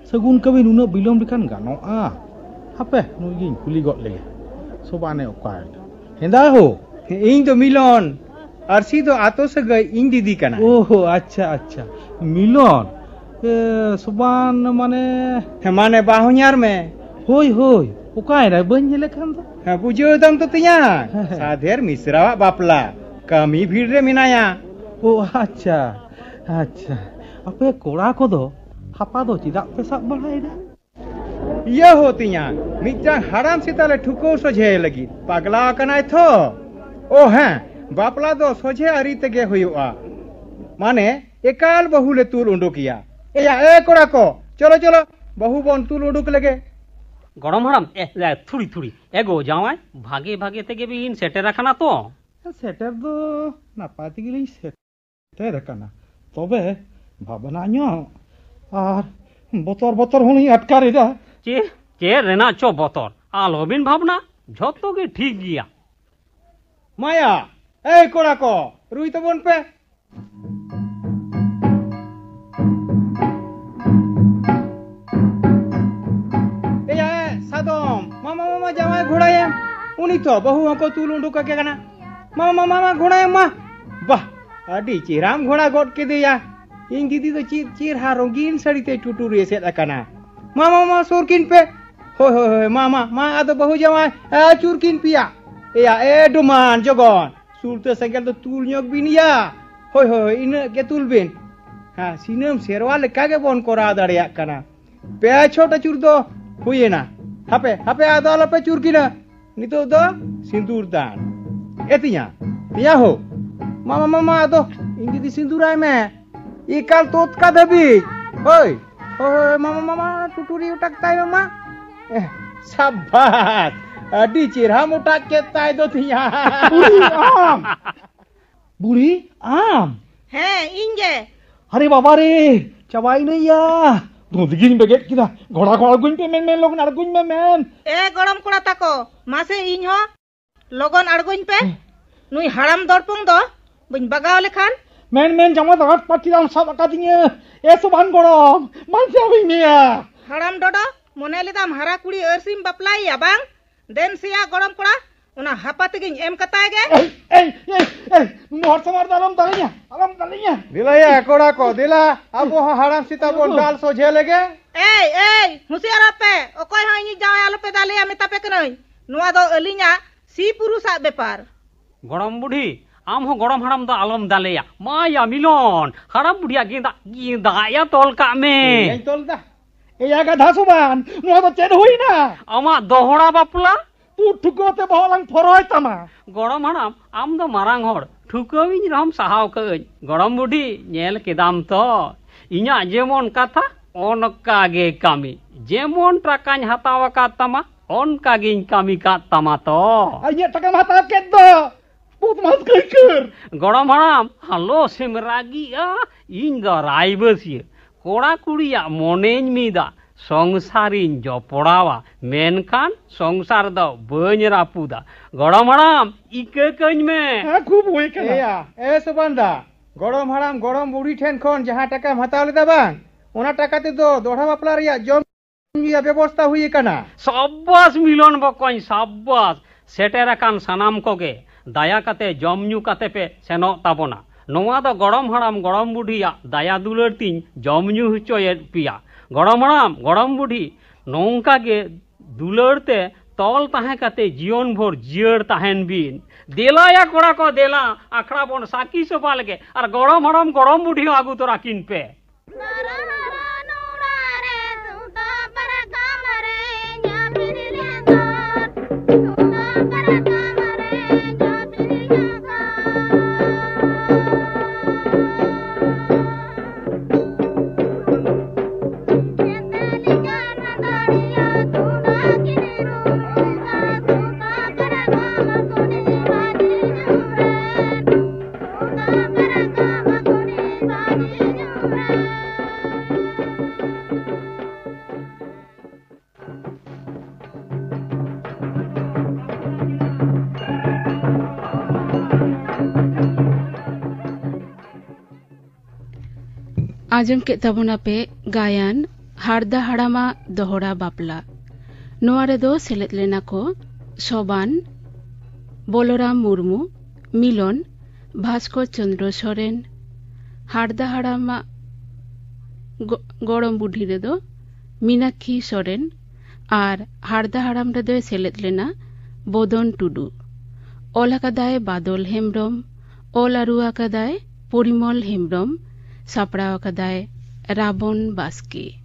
ᱥᱟᱹᱜᱩᱱ ᱠᱟᱹᱢᱤ ᱱᱩᱱᱟᱹᱜ ᱵᱤᱞᱚᱢ ᱞᱮᱠᱷᱟᱱ ᱜᱟᱱᱚᱜᱼᱟ? ᱦᱟᱯᱮ, ᱱᱩᱭ ᱜᱤᱧ ᱠᱩᱞᱤ ᱜᱚᱫ ᱞᱮᱜᱮ᱾ ᱥᱚᱵᱟᱱᱮ ᱚᱠᱟᱭᱮᱱᱟ? ᱦᱮᱸᱫᱟ ᱦᱳ, ᱤᱧ ᱫᱚ ᱢᱤᱞᱚᱱ᱾ ᱟᱨᱥᱤ ᱫᱚ ᱟᱛᱳ ᱥᱟᱹᱜᱟᱹᱭ ᱤᱧ ᱫᱤᱫᱤ ᱠᱟᱱᱟ᱾ ᱳᱦᱳ, ᱟᱪᱪᱷᱟ, ᱟᱪᱪᱷᱟ᱾ ᱢᱤᱞᱚᱱ? ᱮ, ᱥᱚᱵᱟᱱ ᱢᱟᱱᱮ? ᱦᱮᱸ, ᱢᱟᱱᱮ ᱵᱟᱦᱚᱧᱟᱨ ᱢᱮ᱾ ᱦᱳᱭ, ᱦᱳᱭ᱾ ᱚᱠᱟᱭᱮᱱᱟᱭ? ᱵᱟᱹᱧ ᱧᱮᱞᱮ ᱠᱟᱱ ᱫᱚ᱾ ᱦᱮᱸ, ᱵᱩᱡᱷᱟᱹᱣ ᱫᱟᱢ ᱛᱚ ᱛᱤᱧᱟ᱾ ᱦᱮᱸ, ᱦᱮᱸ᱾ ᱥᱟᱫᱷᱮᱨ ᱢᱤᱥᱨᱟᱣᱟᱜ ᱵᱟᱯᱞᱟ᱾ ᱠᱟᱹᱢᱤ ᱵᱷᱤᱲ ᱨᱮ ᱢᱮᱱᱟᱭᱟ᱾ ᱳ, ᱟᱪᱪᱷᱟ, ᱟᱪᱪᱷᱟ᱾ ᱟᱯᱮ ᱠᱚᱲᱟ ᱠᱚᱫᱚ ᱦᱟᱯᱟ ᱫᱚ ᱪᱮᱫᱟᱜ ᱯᱮ ᱥᱟᱵ ᱵᱟᱲᱟᱭᱮᱫᱟ? ᱤᱭᱟᱹ ᱦᱳ ᱛᱤᱧᱟ, ᱢᱤᱫᱴᱟᱝ ᱦᱟᱲᱟᱢ ᱥᱮᱛᱟ ᱞᱮ ᱴᱷᱩᱠᱟᱹᱣ ᱥᱚᱡᱷᱮ ᱞᱟᱹᱜᱤᱫ᱾ ᱯᱟᱜᱽᱞᱟ ᱟᱠᱟᱱᱟᱭ ᱛᱷᱚ᱾ ᱳ ᱦᱮᱸ, ᱵᱟᱯᱞᱟ ᱫᱚ ᱥᱚᱡᱷᱮ ᱟᱹᱨᱤ ᱛᱮᱜᱮ ᱦᱩᱭᱩᱜᱼᱟ᱾ ᱢᱟᱱᱮ ᱮᱠᱟᱞ ᱵᱟᱹᱦᱩ ᱞᱮ ᱛᱩᱞ ᱩᱰᱩᱠᱮᱭᱟ᱾ ᱮᱭᱟ, ᱮ ᱠᱚᱲᱟ ᱠᱚ, ᱪᱚᱞᱚ, ᱪᱚᱞᱚ, ᱵᱟᱹᱦᱩ ᱵᱚᱱ ᱛᱩᱞ ᱩᱰᱩᱠ ᱞᱮᱜᱮ᱾ ᱜᱚᱲᱚᱢ ᱦᱟᱲᱟᱢ, ᱮ, ᱮ, ᱛᱷᱩᱲᱤ, ᱛᱷᱩᱲᱤ᱾ ᱮ ᱜᱳ ᱡᱟᱶᱟᱭ, ᱵᱷᱟᱜᱮ ᱵᱷᱟᱜᱮ ᱛᱮᱜᱮ ᱵᱤᱱ ᱥᱮᱴᱮᱨ ᱟᱠᱟᱱᱟ ᱛᱚ? ᱥᱮᱴᱮᱨ ᱫᱚ ᱱᱟᱯᱟᱭ ᱛᱮᱜᱮ ᱞᱤᱧ ᱥᱮᱴᱮᱨ ᱟᱠᱟᱱᱟ, ᱛᱚᱵᱮ ᱵᱷᱟᱵᱽᱱᱟ ᱧᱚᱜ ᱟᱨ ᱵᱚᱛᱚᱨ ᱵᱚᱛᱚᱨ ᱦᱚᱸᱞᱤᱧ ᱟᱴᱠᱟᱨ ᱮᱫᱟ᱾ ᱪᱮᱫ, ᱪᱮᱫ ᱨᱮᱱᱟᱜ ᱪᱚ ᱵᱚᱛᱚᱨ? ᱟᱞᱚᱵᱤᱱ ᱵᱷᱟᱵᱽᱱᱟ, ᱡᱷᱚᱛᱚ ᱜᱮ ᱴᱷᱤᱠ ᱜᱮᱭᱟ᱾ ᱢᱟᱭᱟ, ᱮᱭ ᱠᱚᱲᱟ ᱠᱚ, ᱨᱩᱭ ᱛᱟᱵᱚᱱ ᱯᱮ᱾ ᱮᱭᱟ, ᱮ, ᱥᱟᱫᱚᱢ, ᱢᱟᱢᱟ, ᱢᱟᱢᱟ, ᱡᱟᱶᱟᱭ ᱜᱷᱚᱲᱟᱭᱮᱢ᱾ ᱩᱱᱤ ᱛᱚ ᱵᱟᱹᱦᱩ ᱦᱚᱸᱠᱚ ᱛᱩᱞ ᱩᱰᱩᱠ ᱟᱠᱮ ᱠᱟᱱᱟ᱾ ᱢᱟᱢᱟ, ᱢᱟᱢᱟ, ᱢᱟᱢᱟ, ᱜᱷᱚᱲᱟᱭᱮᱢ ᱢᱟ᱾ ᱵᱟᱦ, ᱟᱹᱰᱤ ᱪᱮᱦᱨᱟᱢ ᱜᱷᱚᱲᱟ ᱜᱚᱫ ᱠᱮᱫᱮᱭᱟ᱾ ᱤᱧ ᱫᱤᱫᱤ ᱫᱚ ᱪᱮᱫ ᱪᱮᱦᱨᱟ ᱨᱚᱝᱜᱤᱱ ᱥᱟᱹᱲᱤ ᱛᱮ ᱴᱩᱴᱩᱨ ᱮᱥᱮᱫ ᱟᱠᱟᱱᱟ᱾ ᱢᱟᱢᱟ, ᱢᱟᱢᱟ, ᱥᱩᱨ ᱠᱤᱱ ᱯᱮ᱾ ᱦᱳᱭ, ᱦᱳᱭ, ᱦᱳᱭ, ᱢᱟ, ᱢᱟ, ᱢᱟ, ᱟᱫᱚ ᱵᱟᱹᱦᱩ ᱡᱟᱶᱟᱭ, ᱟᱹᱪᱩᱨ ᱠᱤᱱ ᱯᱮᱭᱟ᱾ ᱮᱭᱟ, ᱮ ᱰᱚᱢᱟᱱ ᱡᱚᱜᱚᱱ, ᱥᱩᱨᱛᱟᱹ ᱥᱮᱸᱜᱮᱞ ᱫᱚ ᱛᱩᱞ ᱧᱚᱜ ᱵᱤᱱ ᱭᱟ᱾ ᱦᱳᱭ, ᱦᱳᱭ, ᱦᱳᱭ, ᱤᱱᱟᱹᱜ ᱜᱮ ᱛᱩᱞ ᱵᱤᱱ᱾ ᱦᱮᱸ, ᱥᱤᱱᱟᱹᱢ ᱥᱮᱨᱣᱟ ᱞᱮᱠᱟ ᱜᱮ ᱵᱚᱱ ᱠᱚᱨᱟᱣ ᱫᱟᱲᱮᱭᱟᱜ ᱠᱟᱱᱟ᱾ ᱯᱮ ᱪᱷᱚᱴ ᱟᱹᱪᱩᱨ ᱫᱚ ᱦᱩᱭᱮᱱᱟ᱾ ᱦᱟᱯᱮ, ᱦᱟᱯᱮ, ᱟᱫᱚ ᱟᱞᱚᱯᱮ ᱟᱹᱪᱩᱨ ᱠᱤᱱᱟ᱾ ᱱᱤᱛᱚᱜ ᱫᱚ ᱥᱤᱸᱫᱩᱨ ᱫᱟᱱ᱾ ᱮ ᱛᱤᱧᱟ, ᱛᱤᱧᱟ ᱦᱳ, ᱢᱟ, ᱢᱟ, ᱢᱟ, ᱢᱟ, ᱟᱫᱚ ᱤᱧ ᱫᱤᱫᱤ ᱥᱤᱸᱫᱩᱨᱟᱭ ᱢᱮ᱾ ᱮᱠᱟᱞ ᱛᱚᱛᱠᱟ ᱫᱷᱟᱹᱵᱤᱡ᱾ ᱦᱳᱭ, ᱦᱳᱭ, ᱦᱳᱭ, ᱢᱟᱢᱟ, ᱢᱟᱢᱟ, ᱴᱩᱴᱩᱨᱤ ᱚᱴᱟᱜ ᱛᱟᱭ ᱢᱟᱢᱟ᱾ ᱮ, ᱥᱟᱵᱟᱥ, ᱟᱹᱰᱤ ᱪᱮᱦᱨᱟᱢ ᱚᱴᱟᱜ ᱠᱮᱫ ᱛᱟᱭ ᱫᱚ ᱛᱤᱧᱟ᱾ ᱵᱩᱲᱦᱤ ᱟᱢ! ᱵᱩᱲᱦᱤ ᱟᱢ! ᱦᱮᱸ, ᱤᱧ ᱜᱮ᱾ ᱟᱨᱮ ᱵᱟᱵᱟ ᱨᱮ, ᱪᱟᱵᱟᱭᱮᱱᱟᱹᱧ ᱭᱟ᱾ ᱫᱩᱸᱫᱽ ᱜᱤᱧ ᱵᱮᱜᱮᱫ ᱠᱮᱫᱟ᱾ ᱜᱷᱚᱲᱟ ᱠᱚ ᱟᱬᱜᱚᱧ ᱯᱮ ᱢᱮᱱ, ᱢᱮᱱ, ᱞᱚᱜᱚᱱ ᱟᱬᱜᱚᱧ ᱢᱮ ᱢᱮᱱ᱾ ᱮ ᱜᱚᱲᱚᱢ ᱠᱚᱲᱟ ᱛᱟᱠᱚ, ᱢᱟᱥᱮ ᱤᱧ ᱦᱚᱸ ᱞᱚᱜᱚᱱ ᱟᱬᱜᱚᱧ ᱯᱮ᱾ ᱦᱮᱸ᱾ ᱱᱩᱭ ᱦᱟᱲᱟᱢ ᱫᱚᱲᱯᱚᱝ ᱫᱚ ᱵᱟᱹᱧ ᱵᱟᱜᱟᱣ ᱞᱮᱠᱷᱟᱱ᱾ ᱢᱮᱱ, ᱢᱮᱱ, ᱡᱟᱢᱟ ᱫᱚ ᱟᱴ ᱯᱟᱹᱴᱤ ᱫᱟᱢ ᱥᱟᱵ ᱟᱠᱟᱫᱤᱧᱟᱹ᱾ ᱮ ᱥᱚᱵᱷᱟᱱ ᱜᱚᱲᱚᱢ, ᱢᱟᱧ ᱪᱮᱫ ᱟᱹᱜᱩᱧ ᱢᱮᱭᱟ? ᱦᱟᱲᱟᱢ ᱰᱚᱰᱚ, ᱢᱚᱱᱮ ᱞᱮᱫᱟᱢ ᱦᱟᱨᱟ ᱠᱩᱲᱤ ᱟᱹᱨᱥᱤᱢ ᱵᱟᱯᱞᱟᱭᱮᱭᱟ ᱵᱟᱝ? ᱫᱮᱱ ᱥᱮᱭᱟ ᱜᱚᱲᱚᱢ ᱠᱚᱲᱟ, ᱚᱱᱟ ᱦᱟᱯᱟ ᱛᱮᱜᱮᱧ ᱮᱢ ᱠᱟᱛᱟᱭ ᱜᱮ᱾ ᱮᱭ, ᱮᱭ, ᱮᱭ, ᱮᱭ, ᱱᱩᱱᱟᱹᱜ ᱦᱚᱲ ᱥᱟᱢᱟᱝ ᱨᱮᱫᱚ ᱟᱞᱚᱢ ᱫᱟᱞᱮᱧᱟ, ᱟᱞᱚᱢ ᱫᱟᱞᱮᱧᱟ᱾ ᱫᱮᱞᱟᱭᱟ ᱠᱚᱲᱟ ᱠᱚ, ᱫᱮᱞᱟ, ᱟᱵᱚ ᱦᱚᱸ ᱦᱟᱲᱟᱢ ᱥᱮᱛᱟ ᱵᱚᱱ ᱫᱟᱞ ᱥᱚᱡᱷᱮ ᱞᱮᱜᱮ᱾ ᱮᱭ, ᱮᱭ, ᱦᱩᱸᱥᱤᱭᱟᱨᱚᱜ ᱯᱮ, ᱚᱠᱚᱭ ᱦᱚᱸ ᱤᱧᱤᱡ ᱡᱟᱶᱟᱭ ᱟᱞᱚᱯᱮ ᱫᱟᱞᱮᱭᱟ, ᱢᱮᱛᱟ ᱯᱮ ᱠᱟᱹᱱᱟᱹᱧ᱾ ᱱᱚᱣᱟ ᱫᱚ ᱟᱹᱞᱤᱧᱟᱜ ᱥᱤ ᱯᱩᱨᱩᱥᱟᱜ ᱵᱮᱯᱟᱨ᱾ ᱜᱚᱲᱚᱢ ᱵᱩᱰᱷᱤ, ᱟᱢ ᱦᱚᱸ ᱜᱚᱲᱚᱢ ᱦᱟᱲᱟᱢ ᱫᱚ ᱟᱞᱚᱢ ᱫᱟᱞᱮᱭᱟ᱾ ᱢᱟ ᱭᱟ ᱢᱤᱞᱚᱱ, ᱦᱟᱲᱟᱢ ᱵᱩᱰᱷᱤᱭᱟᱜ ᱜᱮᱸᱫᱟᱜ, ᱜᱮᱸᱫᱟᱜ ᱭᱟ ᱛᱚᱞ ᱠᱟᱜ ᱢᱮ᱾ ᱤᱧ ᱛᱚᱞ ᱫᱟ᱾ ᱮᱭᱟ ᱜᱟᱫᱷᱟ ᱥᱚᱵᱟᱱ, ᱱᱚᱣᱟ ᱫᱚ ᱪᱮᱫ ᱦᱩᱭᱱᱟ? ᱟᱢᱟᱜ ᱫᱚᱦᱲᱟ ᱵᱟᱯᱞᱟ? ᱛᱩ ᱴᱷᱩᱠᱟᱹᱣ ᱛᱮ ᱵᱚᱦᱚᱜ ᱞᱟᱝ ᱯᱷᱚᱨᱚᱭ ᱛᱟᱢᱟ᱾ ᱜᱚᱲᱚᱢ ᱦᱟᱲᱟᱢ, ᱟᱢ ᱫᱚ ᱢᱟᱨᱟᱝ ᱦᱚᱲ, ᱴᱷᱩᱠᱟᱹᱣᱤᱧ ᱨᱮᱦᱚᱸᱢ ᱥᱟᱦᱟᱣ ᱠᱟᱹᱧ᱾ ᱜᱚᱲᱚᱢ ᱵᱩᱰᱷᱤ, ᱧᱮᱞ ᱠᱮᱫᱟᱢ ᱛᱚ, ᱤᱧᱟᱜ ᱡᱮᱢᱚᱱ ᱠᱟᱛᱷᱟ, ᱚᱱᱠᱟ ᱜᱮ ᱠᱟᱹᱢᱤ᱾ ᱡᱮᱢᱚᱱ ᱴᱟᱠᱟᱧ ᱦᱟᱛᱟᱣ ᱟᱠᱟᱫ ᱛᱟᱢᱟ, ᱚᱱᱠᱟ ᱜᱤᱧ ᱠᱟᱹᱢᱤ ᱠᱟᱫ ᱛᱟᱢᱟ ᱛᱚ᱾ ᱟᱨ ᱤᱧᱟᱹᱜ ᱴᱟᱠᱟᱢ ᱦᱟᱛᱟᱣ ᱠᱮᱫ ᱫᱚ, ᱵᱚᱫᱢᱟᱥ ᱠᱟᱹᱭᱠᱟᱹᱨ᱾ ᱜᱚᱲᱚᱢ ᱦᱟᱲᱟᱢ, ᱟᱞᱚ ᱥᱮᱢ ᱨᱟᱹᱜᱤᱜᱼᱟ᱾ ᱤᱧ ᱫᱚ ᱨᱟᱭᱵᱟᱹᱥᱤᱭᱟᱹ᱾ ᱠᱚᱲᱟ ᱠᱩᱲᱤᱭᱟᱜ ᱢᱚᱱᱮᱧ ᱢᱤᱫᱟ, ᱥᱚᱝᱥᱟᱨᱤᱧ ᱡᱚᱯᱲᱟᱣᱟ, ᱢᱮᱱᱠᱷᱟᱱ ᱥᱚᱝᱥᱟᱨ ᱫᱚ ᱵᱟᱹᱧ ᱨᱟᱹᱯᱩᱫᱟ᱾ ᱜᱚᱲᱚᱢ ᱦᱟᱲᱟᱢ, ᱤᱠᱟᱹ ᱠᱟᱹᱧ ᱢᱮ᱾ ᱦᱮᱸ, ᱠᱷᱩᱵ ᱦᱩᱭ ᱠᱟᱱᱟ᱾ ᱮᱭᱟ, ᱮ ᱥᱚᱵᱟᱱ ᱫᱟ, ᱜᱚᱲᱚᱢ ᱦᱟᱲᱟᱢ, ᱜᱚᱲᱚᱢ ᱵᱩᱲᱦᱤ ᱴᱷᱮᱱ ᱠᱷᱚᱱ ᱡᱟᱦᱟᱸ ᱴᱟᱠᱟᱢ ᱦᱟᱛᱟᱣ ᱞᱮᱫᱟ ᱵᱟᱝ, ᱚᱱᱟ ᱴᱟᱠᱟ ᱛᱮᱫᱚ ᱫᱚᱦᱲᱟ ᱵᱟᱯᱞᱟ ᱨᱮᱭᱟᱜ ᱡᱚᱢ ᱧᱩ ᱨᱮᱭᱟᱜ ᱵᱮᱵᱚᱥᱛᱟ ᱦᱩᱭ ᱟᱠᱟᱱᱟ᱾ ᱥᱟᱵᱟᱥ ᱢᱤᱞᱚᱱ ᱵᱚᱠᱚᱧ, ᱥᱟᱵᱟᱥ᱾ ᱥᱮᱴᱮᱨ ᱟᱠᱟᱱ ᱥᱟᱱᱟᱢ ᱠᱚᱜᱮ ᱫᱟᱭᱟ ᱠᱟᱛᱮ ᱡᱚᱢ ᱧᱩ ᱠᱟᱛᱮ ᱯᱮ ᱥᱮᱱᱚᱜ ᱛᱟᱵᱚᱱᱟ᱾ ᱱᱚᱣᱟ ᱫᱚ ᱜᱚᱲᱚᱢ ᱦᱟᱲᱟᱢ ᱜᱚᱲᱚᱢ ᱵᱩᱰᱷᱤᱭᱟᱜ ᱫᱟᱭᱟ ᱫᱩᱞᱟᱹᱲ ᱛᱤᱧ ᱡᱚᱢ ᱧᱩ ᱦᱚᱪᱚᱭᱮᱫ ᱯᱮᱭᱟ᱾ ᱜᱚᱲᱚᱢ ᱦᱟᱲᱟᱢ ᱜᱚᱲᱚᱢ ᱵᱩᱰᱷᱤ, ᱱᱚᱝᱠᱟ ᱜᱮ ᱫᱩᱞᱟᱹᱲ ᱛᱮ ᱛᱚᱞ ᱛᱟᱦᱮᱸ ᱠᱟᱛᱮ ᱡᱤᱭᱚᱱ ᱵᱷᱳᱨ ᱡᱤᱭᱟᱹᱲ ᱛᱟᱦᱮᱱ ᱵᱤᱱ᱾ ᱫᱮᱞᱟᱭᱟ ᱠᱚᱲᱟ ᱠᱚ, ᱫᱮᱞᱟ, ᱟᱠᱷᱲᱟ ᱵᱚᱱ ᱥᱟᱹᱠᱷᱤ ᱥᱚᱵᱷᱟ ᱞᱮᱜᱮ᱾ ᱟᱨ ᱜᱚᱲᱚᱢ ᱦᱟᱲᱟᱢ ᱜᱚᱲᱚᱢ ᱵᱩᱰᱷᱤ ᱦᱚᱸ ᱟᱹᱜᱩ ᱛᱚᱨᱟ ᱠᱤᱱ ᱯᱮ᱾ ᱟᱸᱡᱚᱢ ᱠᱮᱫ ᱛᱟᱵᱚᱱᱟᱯᱮ ᱜᱟᱭᱟᱱ ᱦᱟᱲᱫᱟ ᱦᱟᱲᱟᱢᱟᱜ ᱫᱚᱦᱲᱟ ᱵᱟᱯᱞᱟ᱾ ᱱᱚᱣᱟ ᱨᱮᱫᱚ ᱥᱮᱞᱮᱫ ᱞᱮᱱᱟ ᱠᱚ ᱥᱚᱵᱟᱱ, ᱵᱚᱞᱚᱨᱟᱢ ᱢᱩᱨᱢᱩ, ᱢᱤᱞᱚᱱ, ᱵᱷᱟᱥᱠᱚᱨ ᱪᱚᱱᱫᱨᱚ ᱥᱚᱨᱮᱱ᱾ ᱦᱟᱲᱫᱟ ᱦᱟᱲᱟᱢᱟᱜ ᱜᱚ-, ᱜᱚᱲᱚᱢ ᱵᱩᱰᱷᱤ ᱨᱮᱫᱚ ᱢᱤᱱᱟᱠᱠᱷᱤ ᱥᱚᱨᱮᱱ ᱟᱨ ᱦᱟᱲᱫᱟ ᱦᱟᱲᱟᱢ ᱨᱮᱫᱚᱭ ᱥᱮᱞᱮᱫ ᱞᱮᱱᱟ ᱵᱚᱫᱚᱱ ᱴᱩᱰᱩ᱾ ᱚᱞ ᱟᱠᱟᱫᱟᱭ ᱵᱟᱫᱚᱞ ᱦᱮᱢᱵᱽᱨᱚᱢ, ᱚᱞ ᱟᱹᱨᱩ ᱟᱠᱟᱫᱟᱭ ᱯᱚᱨᱤᱢᱚᱞ ᱦᱮᱢᱵᱽᱨᱚᱢ, ᱥᱟᱯᱲᱟᱣ ᱟᱠᱟᱫᱟᱭ ᱨᱟᱵᱚᱱ ᱵᱟᱥᱠᱮ᱾